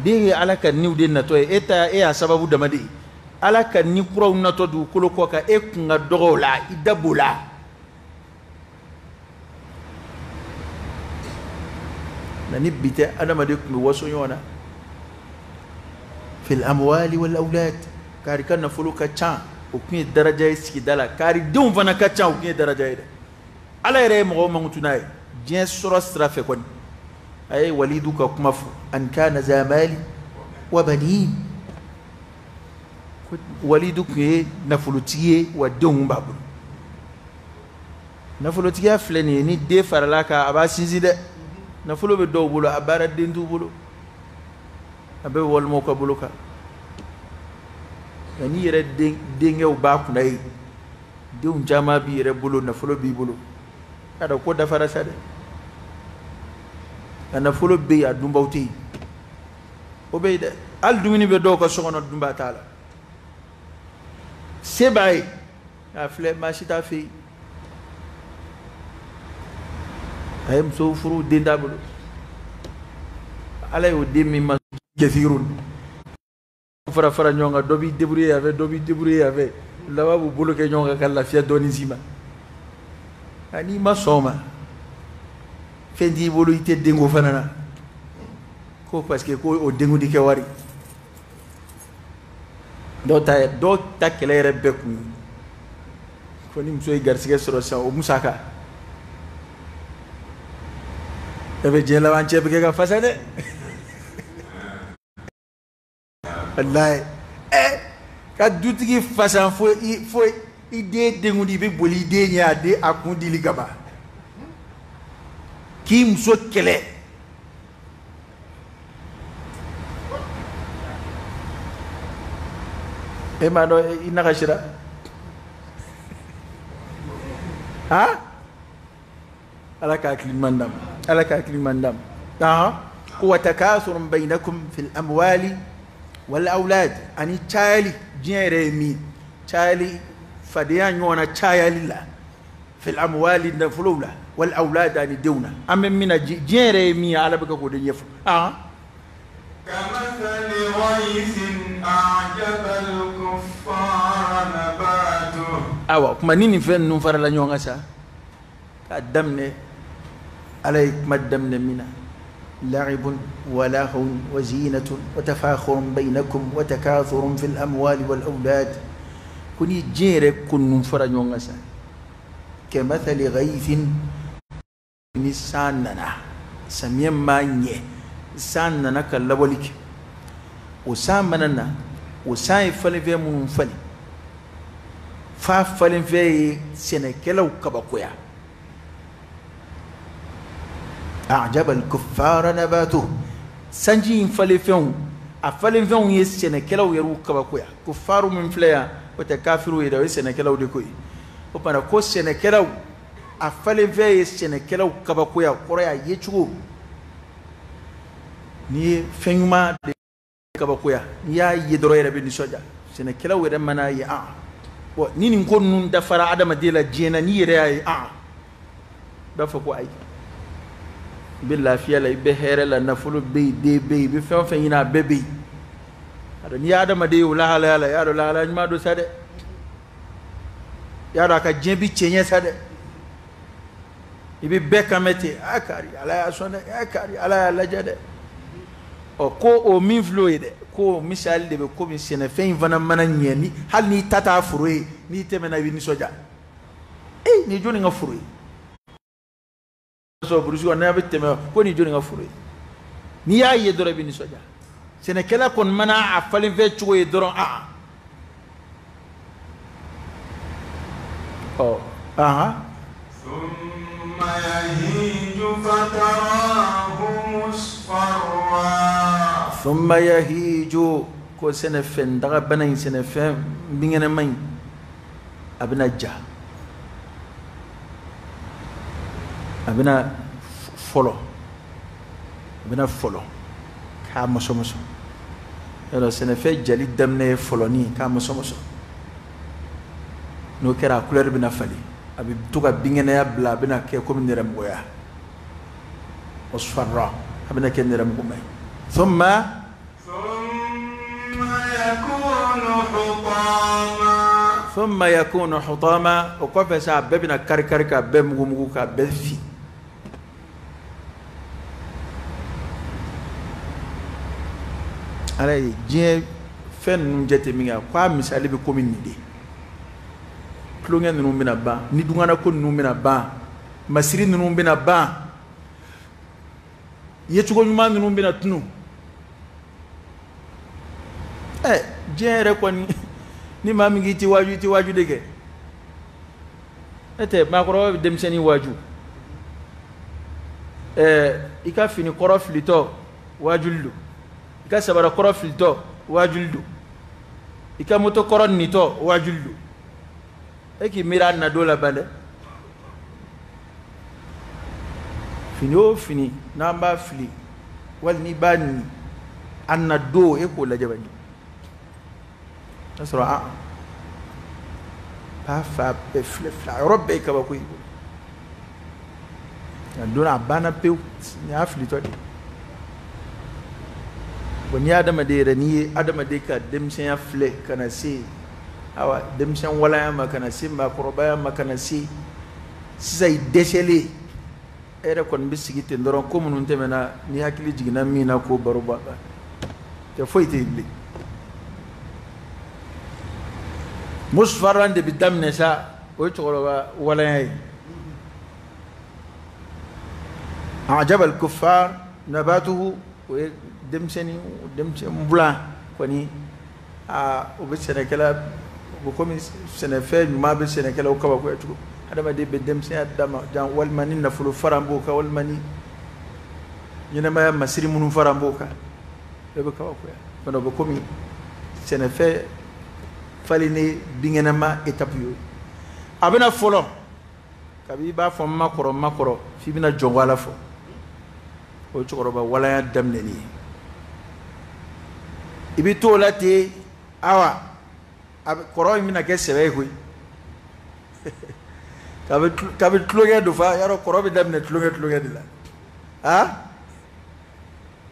Den ye Ala ka niw de natɔ ye, e ta e y'a sababu dama de ye. Ala ka ni kuraw natɔ dugukolo kɔ kan, e kun ka dɔgɔ o la, i da b'o la. Nka ni bi tɛ, adamaden tun bɛ waso ɲɔgɔn na. Fil amwali wal awlad, kari ka nafolo ka ca, o tun ye daraja ye sigida la, kari denw fana ka ca, o tun ye daraja ye dɛ. Ala yɛrɛ ye mɔgɔw mankutu n'a ye diɲɛ sɔrɔ sira fɛ kɔni. A ye walidu ka kuma fɔ, an kana za mali wa banin. Ko walidu tun ye nafolotigi ye, wa denw b'a bolo. Nafolotigiya filɛ nin ye, ni den farala kan a b'a sinsin dɛ. Nafolo bɛ dɔw bolo, a baara den t'u bolo, a bɛ walimaw ka bolo kan. Nka n'i yɛrɛ denkɛw b'a kunna ye, denw caman b'i yɛrɛ bolo, nafolo b'i bolo, k'a dɔn ko dafara sa dɛ. Nka nafolo bɛ yen, a dunbaw tɛ yen. O bɛ yen dɛ, hali dumuni bɛ dɔw ka so kɔnɔ dunba t'a la, se b'a ye a filɛ maa si t'a fɛ yen, a ye muso furu den t'a bolo, Ala y'o den min ma kɛsirun fara fara ɲɔgɔn kan, dɔ b'i débrouiller yan fɛ, dɔ b'i débrouiller yan fɛ, laban b'u bolo kɛ ɲɔgɔn kan ka lafiya dɔɔni s'i ma. Nka n'i ma sɔn o ma, fɛn t'i bolo, i tɛ denko fana na, ko parce que ko o denkundi kɛ wari. Dɔw ta kɛlɛ yɛrɛ bɛɛ kun ye ko ni muso ye garisɛgɛ sɔrɔ sisan o musaka e bɛ diɲɛ laban cɛ bɛ kɛ ka fasa dɛ. Walayi ka dutigi fasa fo i den denkundi, i bɛ boli i den ɲɛ, a den a kun dili kama k'i muso kɛlɛ. E m'a dɔn i nagasira ha, Ala ka hakili ɲuman d'an ma, Ala ka hakili ɲuman d'an ma. Ko wa takasurun bainakum fil amwali wal awlad, ani cayali, diɲɛ yɛrɛ ye min cayali, fadenya ɲɔgɔn na cayali la, fil amwali nafolow la, wal awlad ani denw na, an bɛ min na diɲɛ yɛrɛ ye min ye, Ala bɛ ka k'o de ɲɛfɔ. Awa kuma ni nin fɛn ninnu farala ɲɔgɔn kan sa, k'a daminɛ Ala ye kuma daminɛ min na, la'ibun wa lahun wa zinatun wa tafakhurun bainakum wa takathurun fil amwali wal awlad, ko ni diɲɛ yɛrɛ ko ninnu fara ɲɔgɔn kan sa, kamathali ghaythin, ni san nana, samiyɛ ma ɲɛ, san nana ka lawali kɛ, o san mana na, o san ye falenfɛn minnu falen, f'a falenfɛn ye sɛnɛkɛlaw kabakoya. A'jaba al-kuffara nabatuhu, sanji in falenfɛnw, a falenfɛnw ye sɛnɛkɛlaw yɛrɛw kabakoya. Kufaru min filɛ yan, o tɛ kafiriw ye dɛ, o ye sɛnɛkɛlaw de ko ye. O tuma ko sɛnɛkɛlaw, a falenfɛn ye sɛnɛkɛlaw kabakoya, o kɔrɔ ye a yecogo. N'i ye fɛn ɲuman de kabakoya, n'i y'a ye dɔrɔn yɛrɛ bɛ nisɔndiya. Sɛnɛkɛlaw yɛrɛ mana ye, bon ni nin ko ninnu dafara adamaden la diɲɛ na, n'i yɛrɛ y'a ye, i b'a fɔ ko ayi, i bɛ lafiya la, i bɛ hɛrɛ la, nafolo bɛ yen, den bɛ yen, i bɛ fɛn o fɛn ɲini a bɛɛ bɛ yen. A dɔn n'i ye adamaden ye o lahalaya la, i y'a dɔn lahalaya ɲuman don sa dɛ, i y'a dɔn a ka diɲɛ bi cɛ ɲɛ sa dɛ. I bɛ bɛɛ kan mɛn ten, a kari Ala y'a sɔn dɛ, a kari Ala y'a lajɛ dɛ. Ɔ ko o min filɛ o ye dɛ, ko misali de bɛ komi sɛnɛfɛn in fana mana ɲɛ, ni hali n'i ta t'a foro ye, n'i tɛmɛna i bɛ nisɔndiya. Ee nin ye jɔnni ka foro ye? Sɔrɔ burusi kɔnɔ n'a bɛ tɛmɛ, ko nin ye jɔnni ka foro ye? N'i y'a ye dɔrɔn i bɛ nisɔndiya. Sɛnɛkɛla kɔni mana a falenfɛn cogo ye dɔrɔn, ɔ thumma yahiju, ko sɛnɛfɛn dagabana in, sɛnɛfɛn binkɛnɛma in, a bɛna ja, a bɛna fɔlɔ, a bɛna fɔlɔ k'a mɔsɔmɔsɔ. Yɔrɔ sɛnɛfɛn jali daminɛ ye fɔlɔni, k'a mɔsɔmɔsɔ. N'o kɛra a couleur bɛna falen, a bɛ to ka binkɛnɛya bila, a bɛna kɛ komi nɛrɛmuguya, musfarra, a bɛna kɛ nɛrɛmuguma ye. Thumma yakunu hutama, o kɔfɛ sa a bɛɛ bɛna kari kari, k'a bɛɛ mugu mugu, k'a bɛɛ fin. Ala ye diɲɛ fɛn ninnu jate min kɛ, k'a misali bɛ komi nin de. Tulonkɛ ninnu bɛna ban, ni dungana ko ninnu bɛna ban, masiri ninnu bɛna ban, yecogo ɲuman ninnu bɛna tunu. Diɲɛ yɛrɛ kɔni, ni maa min k'i ti waaju, i ti waaju de kɛ. Ne tɛ maakɔrɔba bɛ denmisɛnnin waaju. I ka fini kɔrɔ filitɔ waajuli don, i ka sabara kɔrɔ filitɔ waajuli don, i ka moto kɔrɔ nitɔ waajuli don. E k'i miiri a na don la ban dɛ. Fini o fini n'an b'a fili, wali n'i b'a ni, A na don e k'o lajɛ bani n'a sɔrɔ a b'a fa bɛɛ filɛ filɛ a yɔrɔ bɛɛ ye kabako y'i bolo nka don a banna pewu nin y'a filitɔ de ye. Bon, n'i ye adamaden yɛrɛ, n'i ye adamaden ka denmisɛnya filɛ ka na se awa denmisɛn walaya ma, ka na se maakɔrɔbaya ma, ka na se sisan i dɛsɛlen, e yɛrɛ kɔni bɛ sigi ten dɔrɔn, ko minnu tɛmɛna n'i hakili jiginna min na k'o baro bɔ a kan, tɛ foyi tɛ yen bilen. Musfaran de bɛ daminɛ sa, o ye cɛkɔrɔba walaya ye. Ajaba al-kuffar nabatuhu, o ye denmisɛnnin denmisɛn bulan kɔni, aa o bɛ sɛnɛkɛla, o bɛ komi sɛnɛfɛn ɲuman bɛ sɛnɛkɛlaw kabakoya cogo. Adamaden bɛ denmisɛnya dama jan, walima ni nafolo fara b'o kan, walima ni ɲɛnɛmaya masiri minnu fara b'o kan, bɛɛ bɛ kabakoya. Fana o bɛ komi sɛnɛfɛn falen ni binkɛnɛma étape ye. A bɛna fɔlɔ kabi i b'a fɔ n ma kɔrɔ n ma kɔrɔ f'i bɛna jɔnko Ala fɔ, o ye cɛkɔrɔba walaya daminɛli ye. I bɛ t'o la ten, awa a kɔrɔ in bɛna kɛ sɛbɛ ye koyi. Kabi tulonkɛ don fa, yarɔ kɔrɔ bɛ daminɛ tulonkɛ tulonkɛ de la.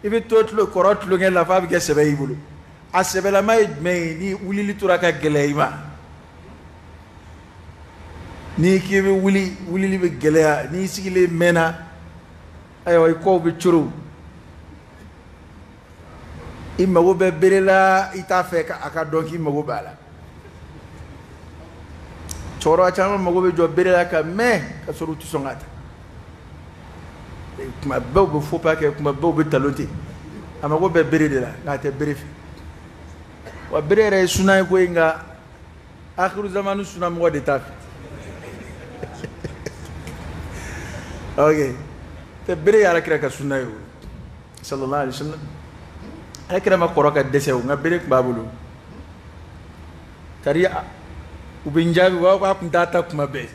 I bɛ to kɔrɔ tulonkɛ la f'a bɛ kɛ sɛbɛ y'i bolo. A sɛbɛlama ye jumɛn ye? Ni wulili tora ka gɛlɛya i ma, n'i k'i bɛ wuli, wulili bɛ gɛlɛya, n'i sigilen mɛnna, ayiwa i kɔw bɛ coro, i mago bɛ bere la, i t'a fɛ a ka dɔn k'i mago b'a la. Cɛkɔrɔba caman mago bɛ jɔ bere la ka mɛn ka sɔrɔ u tɛ sɔn k'a ta. Kuma bɛɛ u bɛ faux pas kɛ, kuma bɛɛ u bɛ talon ten. A mago bɛ bere de la, nka a tɛ bere fɛ. Wa bere yɛrɛ ye suna ye koyi, nka akiru zamanu sunamɔgɔ de t'a fɛ. Ok, tɛ bere ye Alakira ka suna ye o, sallallahu alaihi wa sallam. Alakira ma kɔrɔ ka dɛsɛ o, nka bere tun b'a bolo. Tari u bɛ n jaabi, u b'a fɔ k'a tun t'a ta kuma bɛɛ.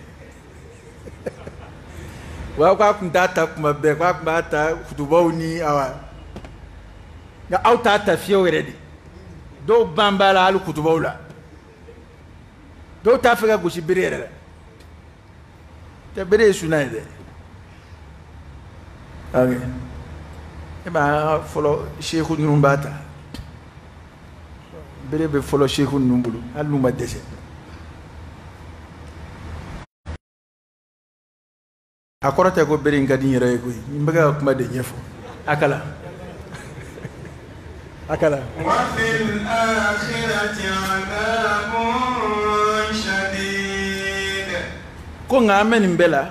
U b'a fɔ k'a tun t'a ta kuma bɛɛ, k'a tun b'a ta kutubaw ni awa. Nka aw t'a ta fiyewu yɛrɛ de. Dɔw ban b'a la hali kutubaw la. Dɔw t'a fɛ ka gosi bere yɛrɛ la. Tɛ bere ye suna ye dɛ. Ok. E b'a fɔlɔ seku ninnu b'a ta. Bere bɛ fɔlɔ seku ninnu bolo, hali n'u ma dɛsɛ. A kɔrɔ tɛ ko bere in ka di n yɛrɛ ye koyi, n bɛ ka kuma de ɲɛfɔ. A kala. A kala. Wa fil akhirati adhabun shadid. Ko nka an bɛ nin bɛɛ la,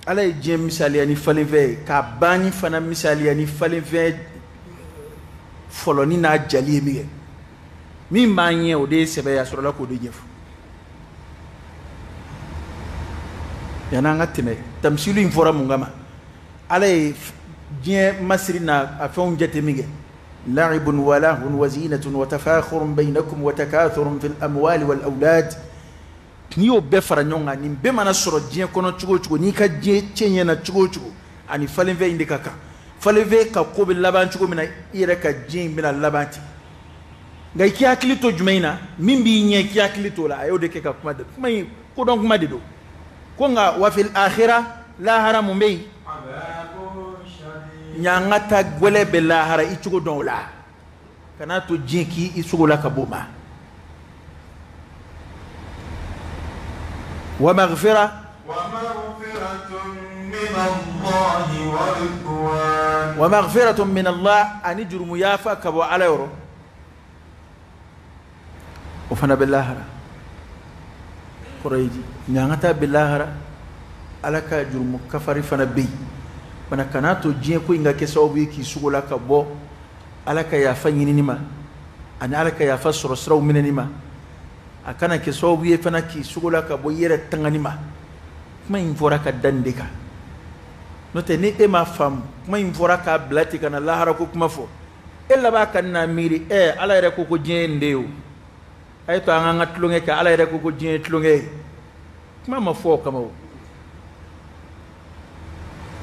Ala ye diɲɛ misaliya ni falenfɛn ye, k'a banni fana misaliya ni falenfɛn fɔlɔni n'a jali ye min kɛ. Min b'an ɲɛ o de ye sɛbɛ ye, a sɔrɔla k'o de ɲɛfɔ. Yan'an ka tɛmɛ, tamsilu in fɔra mun kama? Ala ye diɲɛ masiri n'a a fɛnw jate min kɛ. La'ibun wa lahun wa zinatun wa tafakhurun baynakum wa takathurun fil amwali wal awlad. N'i y'o bɛɛ fara ɲɔgɔn kan, nin bɛɛ mana sɔrɔ diɲɛ kɔnɔ cogo o cogo, n'i ka diɲɛ cɛ ɲɛna cogo o cogo, ani falenfɛn in de ka kan. Falenfɛn ka ko bɛ laban cogo min na, i yɛrɛ ka diɲɛ in bɛna laban ten. Nka i k'i hakili to jumɛn in na, min b'i ɲɛ i k'i hakili to o la, a y'o de kɛ ka kuma da. Kuma in kodɔn kuma de don. Ko nka wa fil akhira, lahara mun bɛ yen? Ɲangata gwɛlɛ bɛ lahara, i cogo dɔn o la. Kana to diɲɛ k'i sogo la ka b'o ma. Wa maghfira. Wa maghfiratun min Allah wa ridwan. Wa maghfiratun min Allah, ani jurumu yafa ka bɔ Ala yɔrɔ. O fana bɛ lahara. Kɔrɔ ye di? Ɲangata bɛ lahara, Ala ka jurumu kafari fana bɛ yen. Fana kana to diɲɛ ko in ka kɛ sababu ye k'i sogo la ka bɔ Ala ka yafa ɲinini ma, ani Ala ka yafa sɔrɔ siraw minɛni ma. A kana kɛ sababu ye fana k'i sogo la ka bɔ i yɛrɛ tangani ma. Kuma in fɔra ka da nin de kan. N'o tɛ ni e m'a faamu, kuma in fɔra k'a bila ten ka na lahara ko kuma fɔ, e laban ka na miiri, Ala yɛrɛ ko ko diɲɛ ye nin de ye o. A ye to an k'an ka tulonkɛ kɛ, Ala yɛrɛ ko ko diɲɛ ye tulonkɛ ye. Kuma ma fɔ o kama o.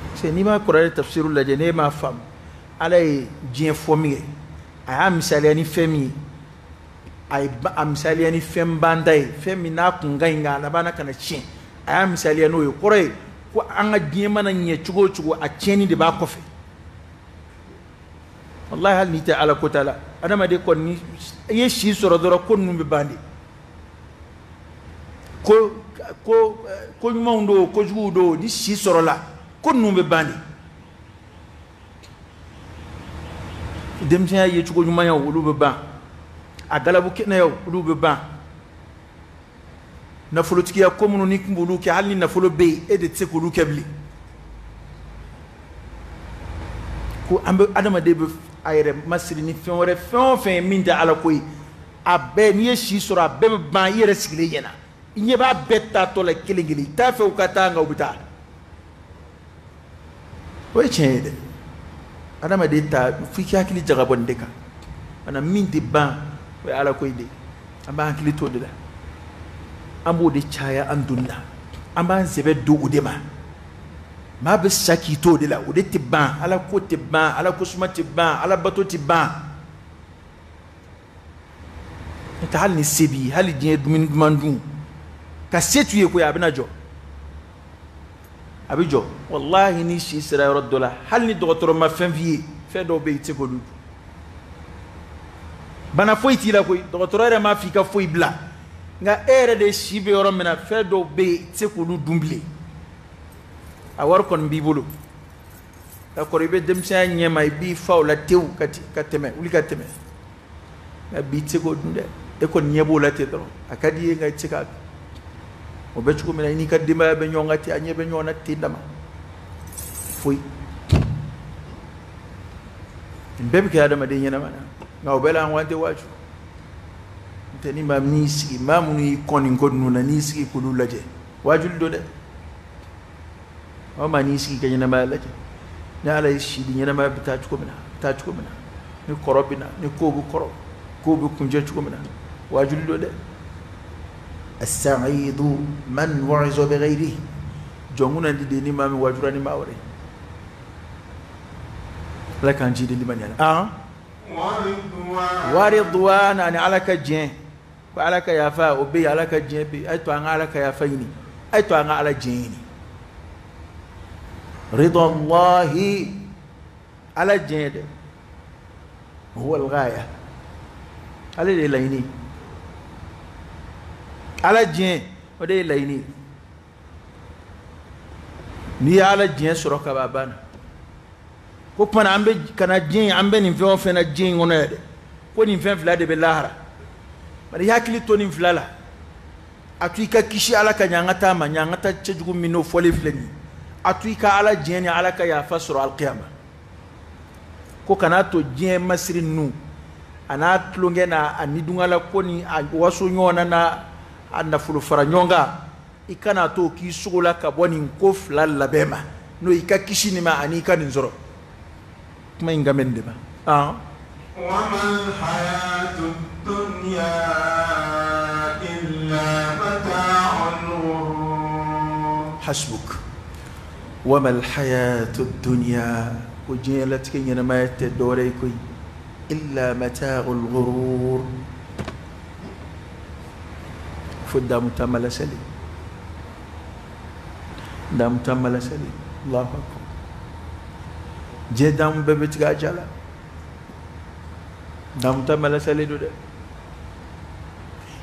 Parce que n'i ma kuranɛ tafsiru lajɛ, n'e m'a faamu, Ala ye diɲɛ fɔ min kɛ, A y'a misaliya ni fɛn min ye, a ye a misaliya ni fɛn banta ye, fɛn min n'a kun ka ɲi nka a labanna ka na tiɲɛ, a y'a misaliya n'o ye. Kɔrɔ ye ko an ka diɲɛ mana ɲɛ cogo o cogo, a tiɲɛni de b'a kɔfɛ. Walahi hali n'i tɛ ala ko ta la, adamaden kɔni i ye si sɔrɔ dɔrɔn, ko ninnu bɛ ban de. Ko ko ko ɲumanw don, ko juguw don, ni si sɔrɔla ko ninnu bɛ ban de. Denmisɛnya ye cogo ɲumanya, olu bɛ ban. A galabu kɛnɛyaw, olu bɛ ban. Nafolotigiya ko minnu ni kun b'olu kɛ, hali ni nafolo bɛ yen, e de tɛ se k'olu kɛ bilen. Ko an bɛ adamaden bɛ a yɛrɛ masiri ni fɛn wɛrɛ, fɛn o fɛn ye min tɛ ala ko ye, a bɛɛ n'i ye si sɔrɔ, a bɛɛ bɛ ban i yɛrɛ sigilen ɲɛna. I ɲɛ b'a bɛɛ taatɔ la kelen kelen, i t'a fɛ u ka taa, nka u bɛ taa. O ye tiɲɛ ye dɛ. Adamaden ta f'i k'i hakili jagabɔ nin de kan. Maana min tɛ ban, o ye ala ko ye de. An b'an hakili to o de la, an b'o de caya an donni la, an b'an sɛbɛ don o de ma. Maa bɛ sa k'i to o de la, o de tɛ ban. Ala ko tɛ ban, ala ko suma tɛ ban, ala bato tɛ ban. N'o tɛ hali ni se b'i ye, hali diɲɛ dumuni duman dun ka se t'u ye koyi, a bɛna jɔ, a bɛ jɔ. Walahi ni si sera yɔrɔ dɔ la, hali ni dɔgɔtɔrɔ ma fɛn f'i ye, fɛn dɔw bɛ yen i tɛ se k'olu dun. Bana foyi t'i la koyi, dɔgɔtɔrɔ yɛrɛ m'a f'i ka foyi bila, nka e yɛrɛ de si bɛ yɔrɔ min na, fɛn dɔw bɛ yen i tɛ se k'olu dun bilen. A wari kɔni b'i bolo ka kɔrɔ, i bɛ denmisɛnya ɲɛma, i b'i fa o la tewu ka tɛmɛ, wuli ka tɛmɛ. Nka bi i tɛ se k'o dun dɛ, e kɔni ɲɛ b'o la ten dɔrɔn, a ka di i ye nka i tɛ se k'a dun. O bɛ cogo min na, i n'i ka denbaya bɛ ɲɔgɔn kan ten, a ɲɛ bɛ ɲɔgɔn na ten dama foyi. Nin bɛɛ bɛ kɛ adamaden ɲɛnama na, nka o bɛɛ la an ko an tɛ waaju. N tɛ ni maa min y'i sigi, maa minnu y'i kɔn nin ko ninnu na, n'i sigi k'olu lajɛ, waajuli don dɛ. O maa n'i sigi ka ɲɛnamaya lajɛ, ni ala ye si di, ɲɛnamaya bɛ taa cogo min na, a bɛ taa cogo min na, ni kɔrɔ bɛ na, ni kow bɛ kɔrɔ, kow bɛ kuncɛ cogo min na, waajuli don dɛ. As-sa'idu man wa'iza bi ghayrihi, jɔnkun di de ni maa min waajura ni maa wɛrɛ ye. Ala k'an jidi limaniya la. Wa ridwan, ani ala ka diɲɛ, ko ala ka yafa o bɛ yen, ala ka diɲɛ bɛ yen. A ye to an ka ala ka yafa ɲini, a ye to an ka ala diɲɛ ɲini. Ridha Allahi, ala diɲɛ dɛ, huwa al-ghaya, ale de ye laɲini. Ala diɲɛ o de ye laɲini. N'i ye ala diɲɛ sɔrɔ ka ban, a banna. Ko kumana an bɛ kana diɲɛ, an bɛ nin fɛn o fɛn na diɲɛ in kɔnɔ yan dɛ, ko nin fɛn fila de bɛ lahara. Bari i hakili to nin fila la, a to i ka kisi ala ka ɲangata ma, ɲangata cɛjugu min n'o fɔlen filɛ nin ye, a to i ka ala diɲɛ ni ala ka yafa sɔrɔ alikiyama. Ko kana to diɲɛ masiri ninnu a n'a tulonkɛ n'a a nidungala ko ni a waso ɲɔgɔn na n'a a nafolo fara ɲɔgɔn kan, i kana to k'i sogo la ka bɔ nin ko fila labɛn ma, n'o i ka kisi nin ma ani i ka nin sɔrɔ. Kuma in kan bɛ nin de ma. Hasbuk wa mal hayatu dunya, ko diɲɛ latigɛ ɲɛnamaya tɛ dɔwɛrɛ ye koyi, illa mata'ul ghurur, fo damu ta malasali, damu ta malasali. Allahu akbar. Diɲɛ damu bɛɛ bɛ tigɛ a ja la, damu ta malasali don dɛ.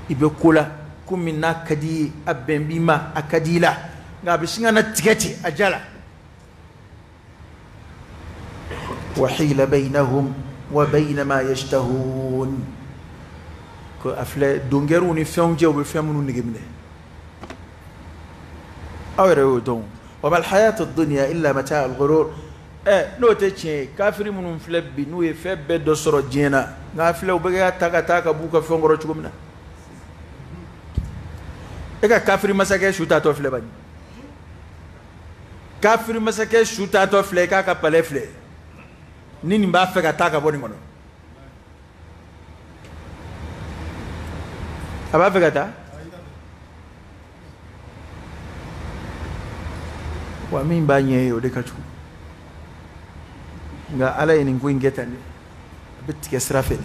I bɛ ko la ko min n'a ka di i ye, a bɛn b'i ma, a ka di i la, nka a bɛ sin ka na tigɛ ten a ja la. Wahila bainahum wa baina ma yashtahun, ko a filɛ dongɛriw ni fɛnw cɛ, u bɛ fɛn minnu nege minɛ, aw yɛrɛ y'o dɔn. Wa mal hayatu dunya illa mata'ul ghurur. N'o tɛ tiɲɛ ye, kafiri minnu filɛ bi, n'u ye fɛn bɛɛ dɔ sɔrɔ diɲɛ na, nka filɛ u bɛ ka ta ka taa ka b'u ka fɛn kɔrɔ cogo min na. E ka kafiri masakɛ su taatɔ filɛ bani, kafiri masakɛ su taatɔ filɛ, i k'a ka palais filɛ, ni nin b'a fɛ ka taa ka bɔ nin kɔnɔ, a b'a fɛ ka taa. Wa min b'a ɲɛ ye o de ka jugu, nka ala ye nin ko in kɛ tan de, A bɛ tigɛ sira fɛ de.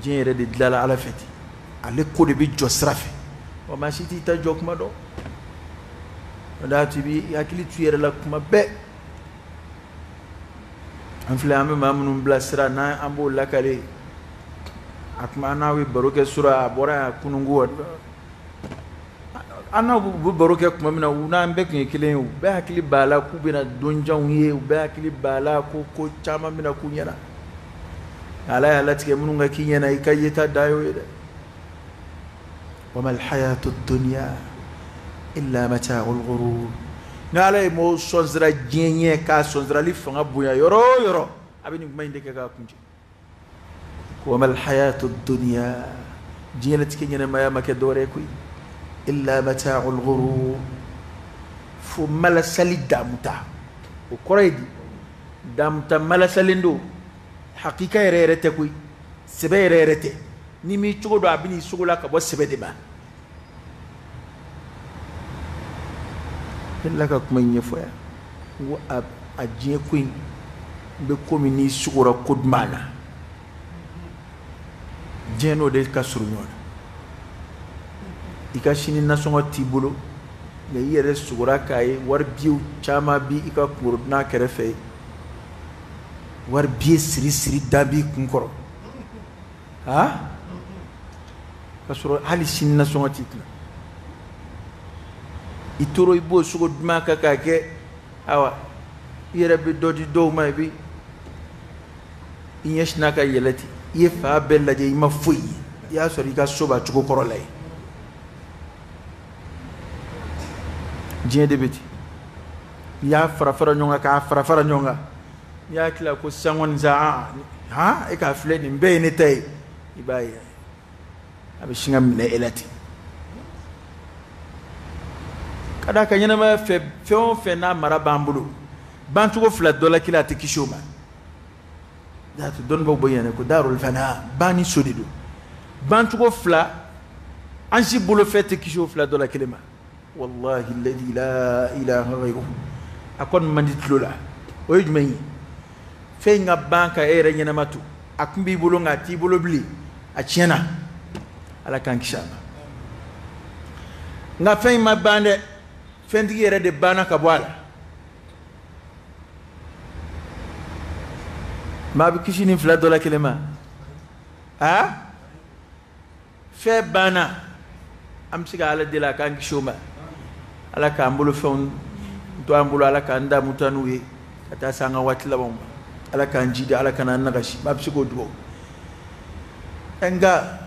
Diɲɛ yɛrɛ de dilanla Ala fɛ ten. Ale ko de bɛ jɔ sira fɛ. Wa maa si t'i ta jɔ kuma dɔn. O de y'a to i b'i hakili to i yɛrɛ la kuma bɛɛ. An filɛ an bɛ maa minnu bilasira n'an b'o lakale a kuma an n'aw ye baro kɛ sura a bɔra yan kununko an n'aw bɛ baro kɛ tuma min na u n'an bɛɛ tun ye kelen ye u bɛɛ hakili b'a la k'u bɛna donjanw ye u bɛɛ hakili b'a la ko ko caman bɛna k'u ɲɛna Ala y'a latigɛ minnu ka k'i ɲɛna i ka yeta da y'o ye dɛ. Wa mal hayatu dunya illa mata'ul ghurur. Ni Ala ye mɔgɔw sɔnsira diɲɛ ɲɛ k'a sɔnsirali fanga bonya yɔrɔ o yɔrɔ a bɛ nin kuma in de kɛ k'a kuncɛ. Wa mal hayatu dunya, diɲɛlatigɛ ɲɛnamaya ma kɛ dɔwɛrɛ ye koyi, illa mata'ul ghurur, fo malasali damuta. O kɔrɔ ye di? Damuta malasalen don, hakika yɛrɛ yɛrɛ tɛ koyi, sɛbɛ yɛrɛ yɛrɛ tɛ. N'i m'i cogo dɔn a bɛ n'i sogo la ka bɔ sɛbɛ de ma. Ne ka kuma in ɲɛfɔ yan n ko a diɲɛ ko in bɛ komi n'i sogora ko duman na, diɲɛ n'o de ka surun ɲɔgɔn na. I ka sini nasɔngɔ t'i bolo nka i yɛrɛ sogora k'a ye wari biyew caman bi i ka kungodunan kɛrɛfɛ yen, wari biye siri siri da b'i kun kɔrɔ, ha, ka sɔrɔ hali sini nasɔngɔ t'i kunna. I toro i b'o sogo duman kan k'a kɛ, awa i yɛrɛ bɛ dɔ di dɔw ma, i bɛ i ɲɛsinna ka yɛlɛ ten, i ye fa bɛɛ lajɛ i ma foyi ye, i y'a sɔrɔ i ka so b'a cogo kɔrɔ la yen. Diɲɛ de bɛ ten, n'i y'a fara fara ɲɔgɔn kan k'a fara fara ɲɔgɔn kan, n'i y'a tila ko sisan kɔni sa, han, e k'a filɛ nin bɛɛ ye ne ta ye, i b'a ye a bɛ sin ka minɛ e la ten. Ka d'a kan ɲɛnamaya fɛ fɛn o fɛn n'a mara b'an bolo, bancogo fila dɔ la kelen a tɛ kisi o ma. Y'a to dɔnnibaaw bɔ yen ko darul fana, banni so de don. Bancogo fila an si bolofɛn tɛ kisi o fila dɔ la kelen ma. Wallahi alladhi la ilaha ghayruhu, a kɔni man di tulo la. O ye jumɛn ye? Fɛn in ka ban ka e yɛrɛ ɲɛnama to, a kun b'i bolo nka a t'i bolo bilen, a tiɲɛna. Ala k'an kisi a ma. Nka fɛn in ma ban dɛ, fɛntigi yɛrɛ de banna ka bɔ a la. Maa bɛ kisi nin fila dɔ la kelen ma. A fɛn banna, an bɛ se ka Ala deli a k'an kisi o ma. Ala k'an bolo fɛnw to an bolo, Ala k'an damu taa n'u ye ka taa se an ka waati labanw ma. Ala k'an jidi, Ala kana an nagasi. Maa bɛ se k'o dugawu. Nka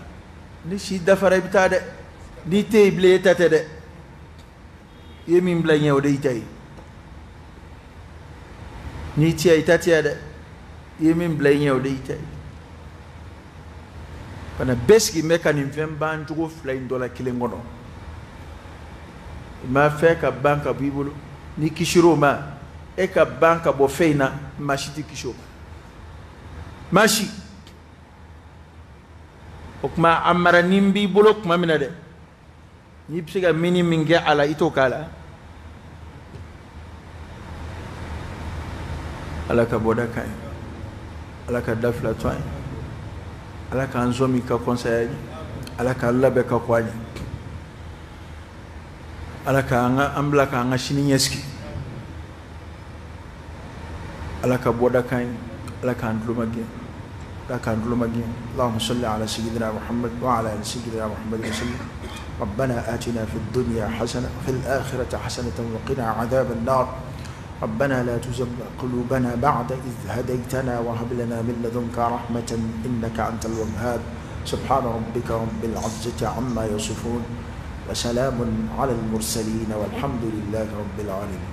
ni si dafara i bɛ taa dɛ, n'i tɛ yen bilen e ta tɛ dɛ, i ye min bila ɲɛ o de y'i ta ye. N'i tɛ yan i ta tɛ yan dɛ, i ye min bila i ɲɛ o de y'i ta ye. Kana bɛɛ sigi bɛ ka nin fɛn bancogo fila in dɔ la kelen kɔnɔ. I ma fɛn ka ban ka bɔ i bolo, n'i kisir'o ma, e ka ban ka bɔ fɛn in na, maa si tɛ kisi o ma, maa si. O tuma a mara ni b'i bolo tuma min na dɛ, n'i bɛ se ka min min kɛ a la i t'o k'a la. Ala ka bɔda ka ɲi, Ala ka da fila to an ye, Ala k'an sɔn min ka kɔnsaya ye, Ala k'an labɛn ka kɔ an ye, Ala k'an an bila k'an ka sini ɲɛsigi. Ala ka bɔda ka ɲi, Ala k'an tulo magɛn, Ala k'an tulo magɛn. Allahumma salli ala sayyidina Muhammad wa ala ali sayyidina Muhammad wa sallim. ربنا آتنا في الدنيا حسنة وفي الآخرة حسنة وقنا عذاب النار. ربنا لا تزغ قلوبنا بعد إذ هديتنا وهب لنا من لدنك رحمة إنك أنت الوهاب. سبحان ربك رب العزة عما يصفون وسلام على المرسلين والحمد لله رب العالمين.